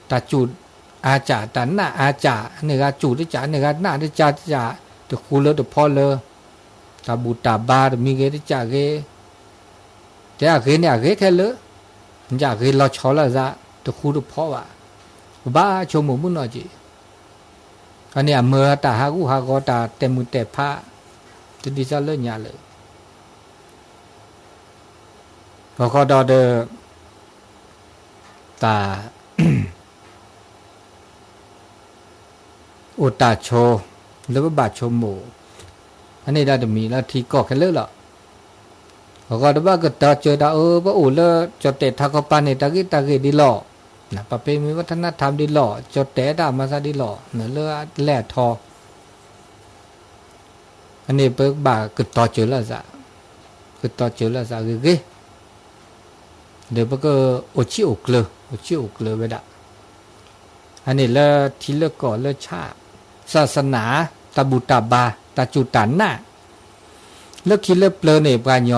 တၢ်စူၢ်အါစၢ် တၢ်နာ်အါစၢ် အန့ၣ်ဂၤစူၢ်တစၢ် အန့ၣ်ဂၤနာ်တစၢ်တစၢ် တဃူလၢတဖီလၢ တၢ်ဘူၣ်တၢ်ဘါတမံၤဂ့ၤတစၢ်ဂ့ၤ တဲအဂ့ၤန့ၣ် အဂ့ၤခဲလၢာ် ယဂ့ၤလီၤဆီလၢအသး တဃူတဖီဘၣ် ကဘၣ်ဆိကမိၣ်မုၢ်နီၢ်က့ၤ အန့ၣ်အမၢတၢ်ဟးဂူာ်ဟးဂီၤ တၢ်တဲာ်မုၢ်တဲာ်ဖး တဒ်သိးလၢညါလၢာ် ဂီၤဃီဒီးဒီး တၢ် အိၣ်တၢ်ဆိး လၢပဘၣ်ဆိကမိၣ် အန့ၣ်ဒၣ်တမံၤလၢထံကီၢ်ခဲလၢာ်လီၤ. ဂီၤတဘၣ်ကတီၤစၢၤတၢ်အၢ ပအိၣ်လၢကၠီၣ်တဲၣ်ထးကီးပၤန့ၣ် တၢ်ဂ့ၢ်တၢ်ဂ့ၢ်ဒ်လီၤ, ပပ့မ့ၢ်ဝဲထနၢ်ထၢမ်ဒ်လီၤ, ကၠီၣ်တဲၣ်တၢ်မၤသးဒ်လီၤ နလၢလဲၢ်အထီ အန့ၣ်ပကဘၣ်ကတီၤစၢၤလၢအသး, ကတီၤစၢၤလၢအသးဂ့ၤဂ့ၤ, ဒီးပကအိၣ်ဆံးအိၣ်ကျၢၤ, အိၣ်ဆံးအိၣ်ကျၢၤဝဲဒၣ်. အန့ၣ်လၢထံလၢကီၢ်လၢဆၣ်, ဆၢသနၢ, တၢ်ဘူၣ်တၢ်ဘါ, တၢ်စူၢ်တၢ်နာ်, လၢခံလၢပျၢၤန့ၣ် ပှၤကညီ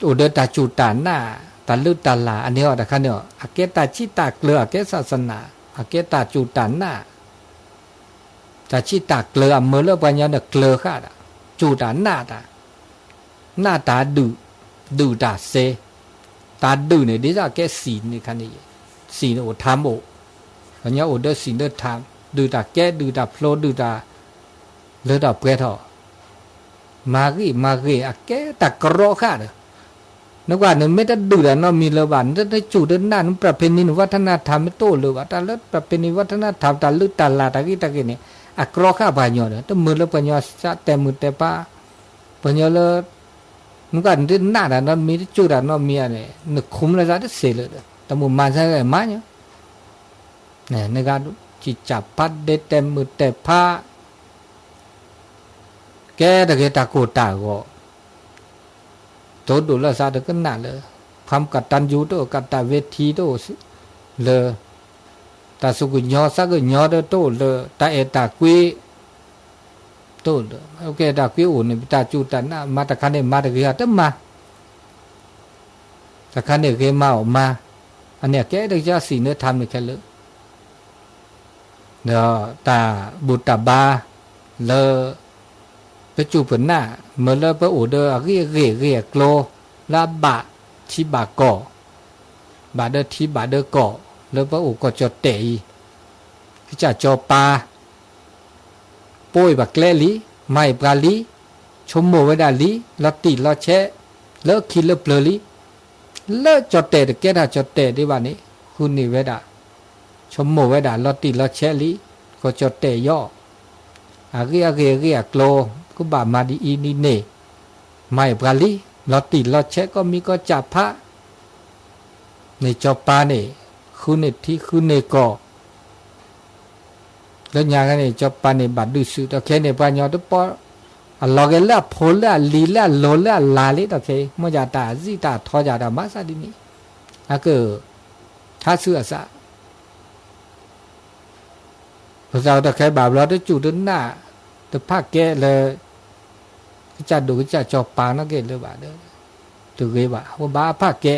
အိၣ်ဒီးတၢ်စူၢ်တၢ်နာ်, တၢ်လုၢ်တၢ်လၢ် အန့ၣ်အီၤတခါန့ၣ်, အကဲတၢ်ဆံးတၢ်ကျၢၤ, အကဲဆၢသနၢ, အကဲတၢ်စူၢ်တၢ်နာ်, တၢ်ဆံးတၢ်ကျၢၤ အမၢလၢပှၤကညီန့ၣ်ကျၢၤဃာ်တၢ်, စူၢ်တၢ်နာ်တၢ်, နာ်တၢ်ဒုး, ဒုးတၢ်စ့, တၢ်ဒုးန့ၣ် ဒ်သိးအကဲစံာ်န့ၣ်ခါန့ၣ်, စံာ်န့ၣ်အိၣ်ထၢမ်အိၣ်, ပှၤကညီအိၣ်ဒီးစံာ်လၢထၢမ်, ဒုးတၢ်ကဲ ဒုးတၢ်ဖျိ ဒုးတၢ်လၢတၢ်ပှဲၤထီၣ် မၤဂ့ၤမၤဂ့ၤ အကဲတၢ်ကရီဃာ်ဒီး နကွၢ်န့ၣ် မ့ၢ်တဒုးတၢ်နီတမံၤလၢၤဘၣ်, နတ နတစူၢ်တနာ် န ประเพณี န วัฒนธรรม မ့ၢ်တအိၣ်လၢၤဘၣ်, တၢ်လၢ ประเพณี วัฒนธรรม တၢ်လုၢ်တၢ်လၢ် တၢ်ဂ့ၢ်တၢ်ဂ့ၢ်န့ၣ် အကြီး ဃာ်ပှၤကညီဒီး တမုာ်လၢပှၤကညီစၢ် တဲာ်မုာ်တဲာ်ဖး, ပှၤကညီလၢ နကွၢ် နတနာ်တၢ်နီတမံၤ တစူၢ်တၢ်နီတမံၤဧါန့ၣ် နခုမ်လၢၤစၢ်တစ့ၢ်လၢၤ, တမုာ်မၤစၢ်မၤညီ နဂၤ စံၣ်စၢ်ဖးဒ့ တဲာ်မုာ်တဲာ်ဖး ကဲတဂ့ၤ တၢ်ကိၢ်တၢ်ဂီၤ တိဒိၣ်လၢစၢ် တကနၣ်လၢၤ, ความกตัญญู တအိၣ်, กตเวที တအိၣ်လၢၤ, တၢ်သူၣ်ကညီၤသးကညီၤဒီးတအိၣ်လၢၤ, တၢ်အဲၣ်တၢ်ကွံ တအိၣ်လၢၤ. ကဲတၢ်ကွံအိၣ်န့ၣ် ပတၢ်စူၢ်တၢ်နာ် မၤတခါန့ၣ်မၤတဂ့ၤ တမၤ တခါန့ၣ်ဂ့ၤမၤအီၣ်မၤ, အန့ၣ်ကဲတကစၢ်စံၣ် နထၢမ် န့ၣ်ခဲလၢာ် ဒီးတၢ်ဘူၣ်တၢ်ဘါလၢ ပစူၢ်ပနာ် မ့ၢ်လၢပအိၣ်ဒီးအဂ့ၢ်အဂ့ၢ်အကျိၤ လၢအဘၣ်ထံဘၣ်ကီၢ်, ဘၣ်ဒီးထံဘၣ်ဒီးကီၢ် လၢပအိၣ်ကီၢ်ကၠီၣ်တဲၣ်အံၤ, ကစၢ်စီၤပၤ ပိာ်ဘၣ်ကျဲလံ, မၤအီၣ်ပှၤလံ, ဆိကမိၣ်ဝဲဒၣ်လံ, လီၤတံၢ်လီၤဆဲး လၢခံလၢပျၢၤလံ, လၢကၠီၣ်တဲၣ်တကဲထီၣ်ကၠီၣ်တဲၣ်ဒံးဘၣ်န့ၣ် ဃုန့ၢ်ဝဲဒၣ်, ဆိကမိၣ်ဝဲဒၣ်လီၤတံၢ်လီၤဆဲးလံ, ကီၢ်ကၠီၣ်တဲၣ်ယီၤ, အဂ့ၢ်အဂ့ၢ်အဂ့ၢ်အကျိၤ ကဘၣ်မၤဒ်အံၤဒ်န့ၣ်, မၤအီၣ်ပှၤလံ, လီၤတံၢ်လီၤဆဲးကီၢ်မံကီၢ်ကၠၣ်ဖး န့ၣ်စီၤပၤန့ၣ် ဃုန့ၢ်ထံဃုန့ၢ်ကီၢ် လၢညါကန့ၣ် စီၤပၤန့ၣ် ဘၣ်ဒုးစူၢ် တၢ်ခဲန့ၣ် ပှၤကညီတပီၢ် အလီၤက့ၤလၢအဖိလၢအလံၤလၢအလိၤလၢအလၤလံ တၢ်ခဲအံၤ မ့ၢ်ယၤတၢ်စံၣ်တၢ်ထီယၤတၢ်မၤစၢ်ဒ်န့ၣ် အက ထါဆူအစး ပသးတၢ်ခဲဘၣ်ဘျီ တစူၢ်တနာ် တဖးကဲလၢ ကစၢ်ဒိၣ်ကစၢ်စီၤပၤနီၣ်က့ၤလၢၤဘၣ်ဒီး တဂ့ၤဘၣ် ပဘၣ်ဖးကဲ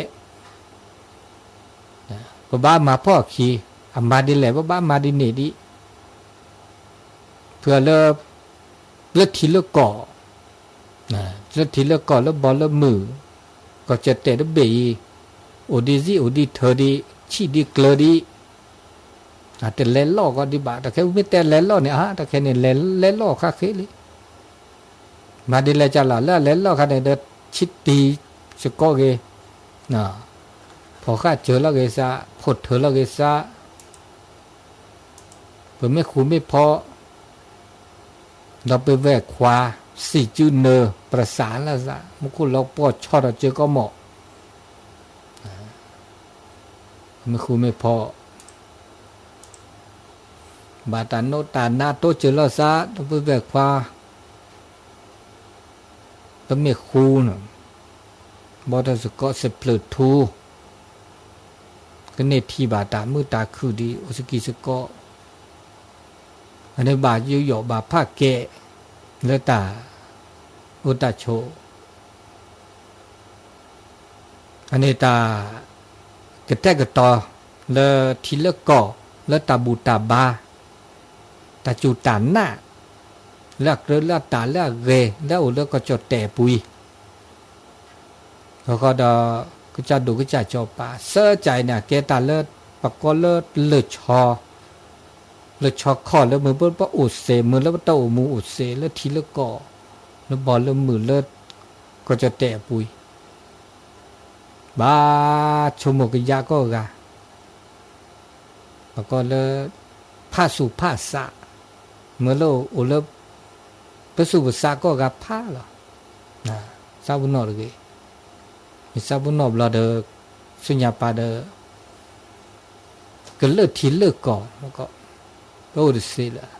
ပဘၣ်မၤဖှီၣ်အခံ အမၤဒ်လဲၣ် ပဘၣ်မၤဒ်န့ၣ်ဒံး ဖဲလၢ လၢထံလၢကီၢ် လၢထံလၢကီၢ် လၢဘီလၢမုၢ် ကီၢ်ကၠီၣ်တဲၣ်တဘ့ၣ်အံၤ အိၣ်ဒံးစံၣ်အိၣ်ဒံးထၢဒံး ဆံၣ်ဒံးကျၢၤဒံး တလဲၤလီၢ်ကီးဒံးဘၣ် တၢ်ခဲမ့ၢ်တဲလဲၤလီၢ်န့ၣ် အါ တၢ်ခဲန့ၣ် လဲၤ လဲၤလီၢ်ခါဃ့လံ မၤဒ်လဲၣ်ကလီၤ လၢအလဲၤလီၢ်ခါန့ၣ်ဒီး ဆံတံၤစ့ၢ်ကီးဂ့ၤ ဖီၣ်ဃာ်စၢၤလီၤဂ့ၤစး ဖီၣ်ထၢၣ်လီၤဂ့ၤစး ပမ့ၢ်ဃူမ့ၢ်ဖီၣ် ဒီးပဝဲၢ်ခွါ စံၣ်စုနၢၤ ပရစးလၢစး မူခိၣ်လီၤပှီၢ်ဆီထီၣ်စၢၤကီးမီၣ် မ့ၢ်ဃူမ့ၢ်ဖီၣ် ဘၣ်တၢ်နိးတၢ်နးတိစၢၤလီၤစး ဒီးပဝဲၢ်ခွါ ပမ့ၢ်ဃူန့ၣ် ဘီထီၣ်စ့ၢ်ကီးစံးပျၢၣ်ထူ ကန့ၢ်ထံၣ်ဘၣ်တၢ်မုာ်တၢ်ခုၣ်ဒံး အိၣ်စကံစ့ၢ်ကီး အန့ၣ်ဘၣ်ယူးယီၣ်ဘၣ်ဖးကဲ လၢတၢ်အိၣ်တၢ်ဆိး အန့ၣ်တၢ်ကတဲာ်ကတီၤ လၢထံလၢကီၢ် လၢတၢ်ဘူၣ်တၢ်ဘါ တၢ်စူၢ်တၢ်နာ် လၢအကြၢးလၢအတၢ်လၢအဂဲၤ လၢအအိၣ်လၢကီၢ်ကၠီၣ်တဲၣ်အပူၤအံၤ အဃိဒီး ကစၢ်ဒိၣ်ကစၢ်စီၤပၤ စၢကၠဲးန့ၣ် ကဲတၢ်လၢ ပကိးလၢလၢၢ်ဆီ လၢၢ်ဆီခီၣ်လၢမုၢ်ပပအိၣ်စ့ၢ် မုၢ်လၢပတအိၣ်မူအိၣ်စ့ၢ် လၢထံလၢကီၢ် လၢဘီလၢမုၢ်လၢ ကီၢ်ကၠီၣ်တဲၣ်အပူၤအံၤ ဘၣ်ဆိကမိၣ်ကယၢကီၢ်ဂၤ ပကိးလၢ ဖးဆူၣ်ဖးစး မ့ၢ်လၢအိၣ်လၢ ပဆူၣ်ပစးကီၢ်ဂၤဖးလီၤ စးပနီၣ်တဂ့ၤ မ့ၢ်စးပနီၣ်ဘျီဒီး ဆူညါပၤဒီး ကလၢထံလၢကီၢ် ပအိၣ်တစ့ၢ်လၢၤ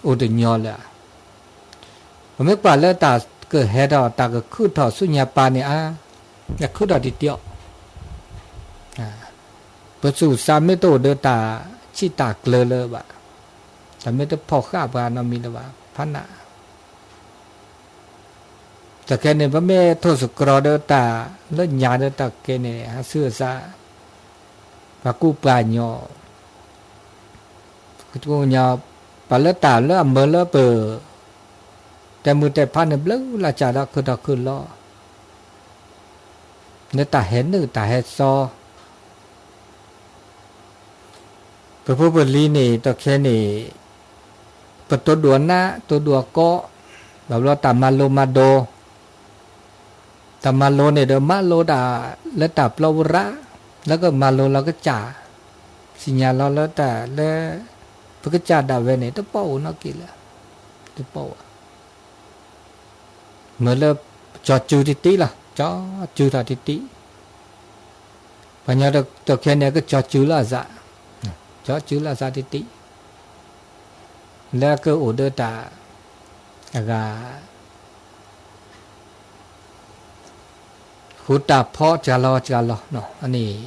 အိၣ်တညီလၢၤ ပမ့ၢ်ကွၢ်လၢတၢ်ကဟဲထီၣ် တၢ်ကခုၣ်ထီၣ်ဆူညါပၤန့ၣ်ဧါ ယခုၣ်ထီၣ်တံၢ်တံၢ်အီၤ ပဆူၣ်စးမ့ၢ်တအိၣ်ဒီးတၢ်ဆံၣ်တၢ်ကျၢၤလၢၤဘၣ် တၢ်မ့ၢ်တဖီၣ်ဃာ်ပှၤနီတမံၤလၢၤဘၣ် ဖးနး တၢ်ခဲန့ၣ် ပမ့ၢ်ထိၣ်သတြီၤဒီးတၢ်လၢညါဒီးတၢ်ခဲန့ၣ် ဟးဆူအစး ပှၤကူပှၤညီ ပှၤလၢတၢ်လၢအမၢလၢပ တဲာ်မုာ်တဲာ်ဖးန့ၣ် ဘျုးလၢ်ကၢ်ဒီးခုၣ်ထီၣ်ခုၣ်လီၤ လၢတၢ်ဟဲနုာ်တၢ်ဟဲစီ ပဖိပလံၤန့ၣ် တၢ်ခဲန့ၣ် ပတိဒိၣ်အနး တိဒိၣ်အကီ ဘၣ်ဘျီတၢ်မၤလိမၤဒိး တၢ်မၤလိန့ၣ်ဒီး မၤလိတၢ်လၢတၢ်ပျီပူၤရၣ်, လၢကမၤလိလီၤကစၢ်, သ့ၣ်ညါလီၤလၢတၢ်လၢ ပကစၢ်ဒၣ်ဝဲန့ၣ် တပိာ်အိၣ်နီတက့ၢ်လၢၤ, တပိာ်ဘၣ်. မ့ၢ်လၢ ကၠီၤစုတံၢ်တံၢ်လီၤ, ကၠီၤစုထီၣ်တံၢ်တံၢ်. ပှၤကညီတၢ်ခဲအံၤန့ၣ် ကၠီၤစုလၢအသး, ကၠီၤစုလၢအသးတံၢ်တံၢ်, လၢကအိၣ်ဒီးတၢ် အဂၤ ဃုတၢ်ဖီစှၤလီၤစှၤလီၤနီၤ, အန့ၣ်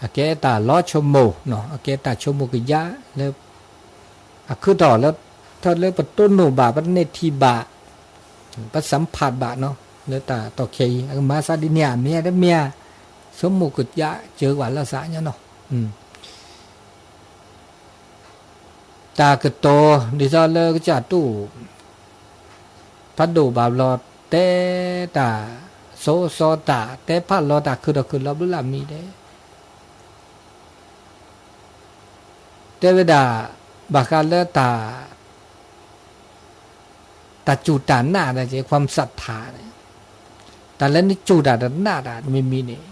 အကဲတၢ်လီၤဆိကမိၣ်နီၤ, အကဲတၢ်ဆိကမိၣ်ကယၢ်လၢ အခုထီၣ်လၢ ထီၣ်လၢပတိၢ်နီၣ်ဘၣ် ပန့ၢ်ထံၣ်ဘၣ် ပသမ်ဖတ်ဘၣ်နီၤ, လၢတၢ်တီၢ်ခဲအံၤ အကမၤသးဒ်န့ၣ် မ့ၢ်တမ့ၢ် ဆိကမိၣ်ကယၢ်စၢၤဝဲလၢသးညါနီၤ. တၢ်ကတိၤ ဒ်သိးလၢကစၢ်တူၢ် ဖးဒိၣ်ဘၣ်ဘျီ တဲတၢ်စီစီတၢ် တဲဖးလီၤတၢ်ခုၣ်ထီၣ်ခုၣ်လီၤဘျုးလၢ်မံၤဒဲး တဲဝဲဒၣ် ဘၣ်ဃးလၢတၢ် တၢ်စူၢ်တၢ်နာ်ဒၣ်က့ ความศรัทธา န့ၣ်, တၢ်လၢနစူၢ်တၢ်တနာ်တၢ်မံၤမံၤန့ၣ်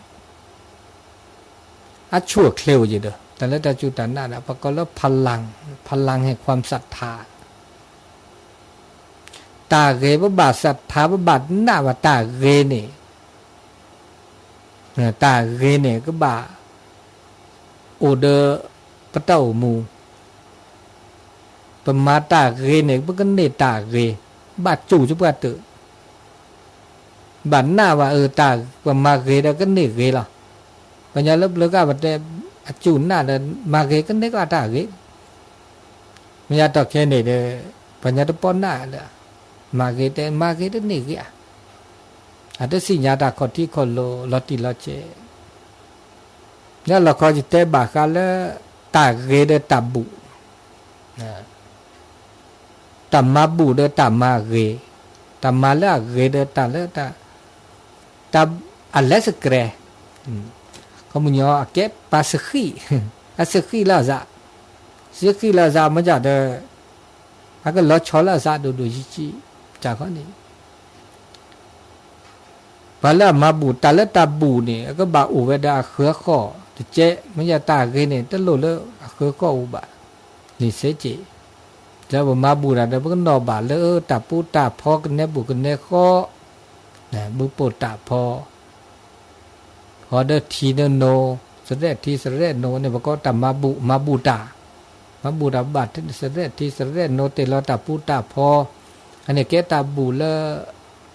အဆူၣ်အချ့အိၣ်က့ၤဒီး တၢ်လၢတၢ်စူၢ်တၢ်နာ်ဒၣ် ပကိးလၢ พลัง พลังแห่งความศรัทธา တၢ်ဂ့ၤ ပဘၣ် ศรัทธา ပဘၣ်နာ်ဘၣ်တၢ်ဂ့ၤန့ၣ် တၢ်ဂ့ၤန့ၣ် ကဘၣ်အိၣ်ဒီးပတၢ်အိၣ်မူ ပမၤတၢ်ဂ့ၤန့ၣ် ပကန့ၢ်တၢ်ဂ့ၤ ဘၣ်စူၢ်ကပှၢ်တၢၢ် ဘၣ်နာ်ဘၣ်အၢ တၢ်ပမၤဂ့ၤဒီးကန့ၢ်ဂ့ၤလီၤ. ပှၤကညီလၢပျၢၤကၣ် ပတဲ အစူၢ်နာ်ဒီး မၤဂ့ၤကန့ၢ်ကီးတၢ်ဂ့ၤ မ့ၢ်ယါတီၢ်ခဲအံၤန့ၣ်ဒီး ပှၤကညီတပိာ်နာ်လၢၤ မၤဂ့ၤတဲ မၤဂ့ၤတန့ၢ်ဂ့ၤဧါ အတသ့ၣ်ညါတၢ်ခီၣ်ထံးခီၣ်လိၤ လီၤတံၢ်လီၤဆဲး လၢလီၢ်ခီယတဲဘၣ်ဃးလၢ တၢ်ဂ့ၤဒီးတၢ်ဘူၣ် တၢ်မၤဘူၣ်ဒီးတၢ်မၤဂ့ၤ တၢ်မၤလၢအဂ့ၤဒီးတၢ်လၢတၢ် တၢ်အလဲစကရဲ ခီပညီအကဲ ပှၤစဃံး အစဃံးလၢအသး စဃံးလၢအသးမ့ၢ်ဒ်ဒီး အကလီၤဆီလၢအသးဒိၣ်ဒိၣ်ဆံးဆံး တၢ်ခီန့ၣ် ပှၤလၢအမၤဘူၣ် တၢ်လၢတၢ်ဘူၣ်န့ၣ် အကဘၣ်အိၣ်ဝဲဒၣ်အဃၢၤဃီၣ်တကဲ မ့ၢ်ယါတၢ်ဂ့ၤန့ၣ် တလိၣ်လၢအဃၢၤဃီၣ်အိၣ်ဘၣ် န့ၣ်စ့ၢ်ကီး လၢပမၤဘူၣ်တၢ်ဒီး ပကနီၣ်ဘၣ်လၢတၢ်ပူတၢ်ဖီ ကနဲဘူးကနဲဃီ ဘုပိာ်တၢ်ဖီ ဖီဒီးထံဒီးနိ စရဲၣ်ထံစရဲၣ်နိန့ၣ် ပကိးတၢ်မၤဘူၣ် မၤဘူၣ်တၢ် မၤဘူၣ်တၢ်ဘၣ်စရဲၣ်ထံစရဲၣ်နိ တ့ၢ်လီၤတၢ်ပူတၢ်ဖီ အန့ၣ်ကဲတၢ်ဘူၣ်လၢ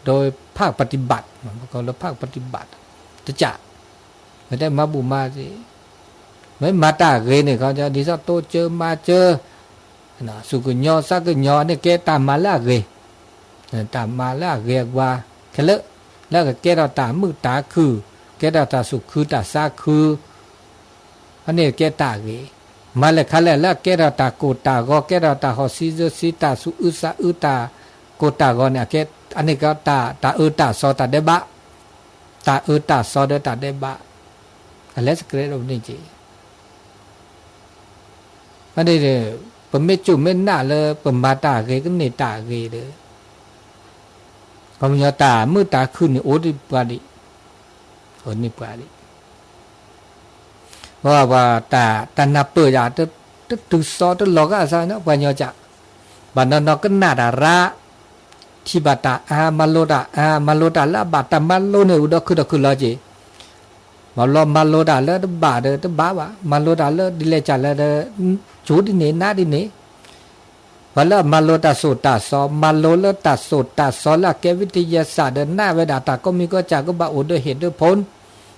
โดยภาคปฏิบัติ ပကိးလၢ ภาคปฏิบัติ တကး မ့ၢ်တဲမၤဘူၣ်မၤသ့ မ့ၢ်မၤတၢ်ဂ့ၤန့ၣ် ခီဒ်သိးတိစၢၤမၤစၢၤ သူၣ်ကညီၤသးကညီၤန့ၣ် ကဲတၢ်မၤလၢအဂ့ၤ တၢ်မၤလၢအဂ့ၤအဝါ ခဲလၢာ် လၢကကဲထီၣ်တၢ်မုာ်တၢ်ခုၣ် ကဲထီၣ်တၢ်သူၣ်ခုသးခု အန့ၣ်ကဲတၢ်ဂ့ၤ မၤလဲၣ်ခါလဲၣ်လၢအကဲထီၣ်တၢ်ကိၢ်တၢ်ဂီၤ ကဲထီၣ်တၢ်ဟီၣ်စံစၢစံ တၢ်သူၣ်အုးသးအုး တၢ်ကိၢ်တၢ်ဂီၤန့ၣ် အကဲ အန့ၣ်ကဲတၢ် တၢ်အၢတၢ်သီတၢ်ဒဲးဘး တၢ်အၢတၢ်သီဒီးတၢ်ဒဲးဘး အလဲစကရဲဒီးန့ၣ်က့ အန့ၣ် ပမ့ၢ်စူၢ်မ့ၢ်နာ်လၢ ပမၤတၢ်ဂ့ၤ ကန့ၢ်တၢ်ဂ့ၤဒီး ခီပညီတၢ်မုာ်တၢ်ခုၣ်န့ၣ် အိၣ်ဒံးပှၤဒံး အိၣ်န့ၢ်ပှၤဒံး ပှၤ ပှၤတၢ် တၢ်နၢ်ပၢၢ်ယၤ တ တတုၤသီတလီၤဂာ်အသးနီၤ ပှၤကညီကး ဘၣ်နီၤနီၤကနၣ်တၢ်ရၣ် ထံၣ်ဘၣ်တၢ်အါ မၤလိတၢ်အါ မၤလိတၢ်လၢအဘၣ် တၢ်မၤလိန့ၣ် အိၣ်ဒီးခုၣ်ဒီးခုၣ်လီၤက့ၤ ဘၣ်လီၤမၤလိတၢ်လၢတဘၣ်ဒီးတဘၣ်ဘၣ် မၤလိတၢ်လၢဒ်လဲၣ်ကးလဲၣ်ဒီး စူၢ်ဒ်န့ၣ် နာ်ဒ်န့ၣ် ပှၤလၢအမၤလိတၢ်သိၣ်တၢ်သီ မၤလိလၢတၢ်သိၣ်တၢ်သီလၢအကဲ วิทยาศาสตร์ ဒီးနာ်ဝဲဒၣ်တၢ်ကိးမံၤကိးကး ကဘၣ်အိၣ်ဒီး เหตุ ဒီး ผล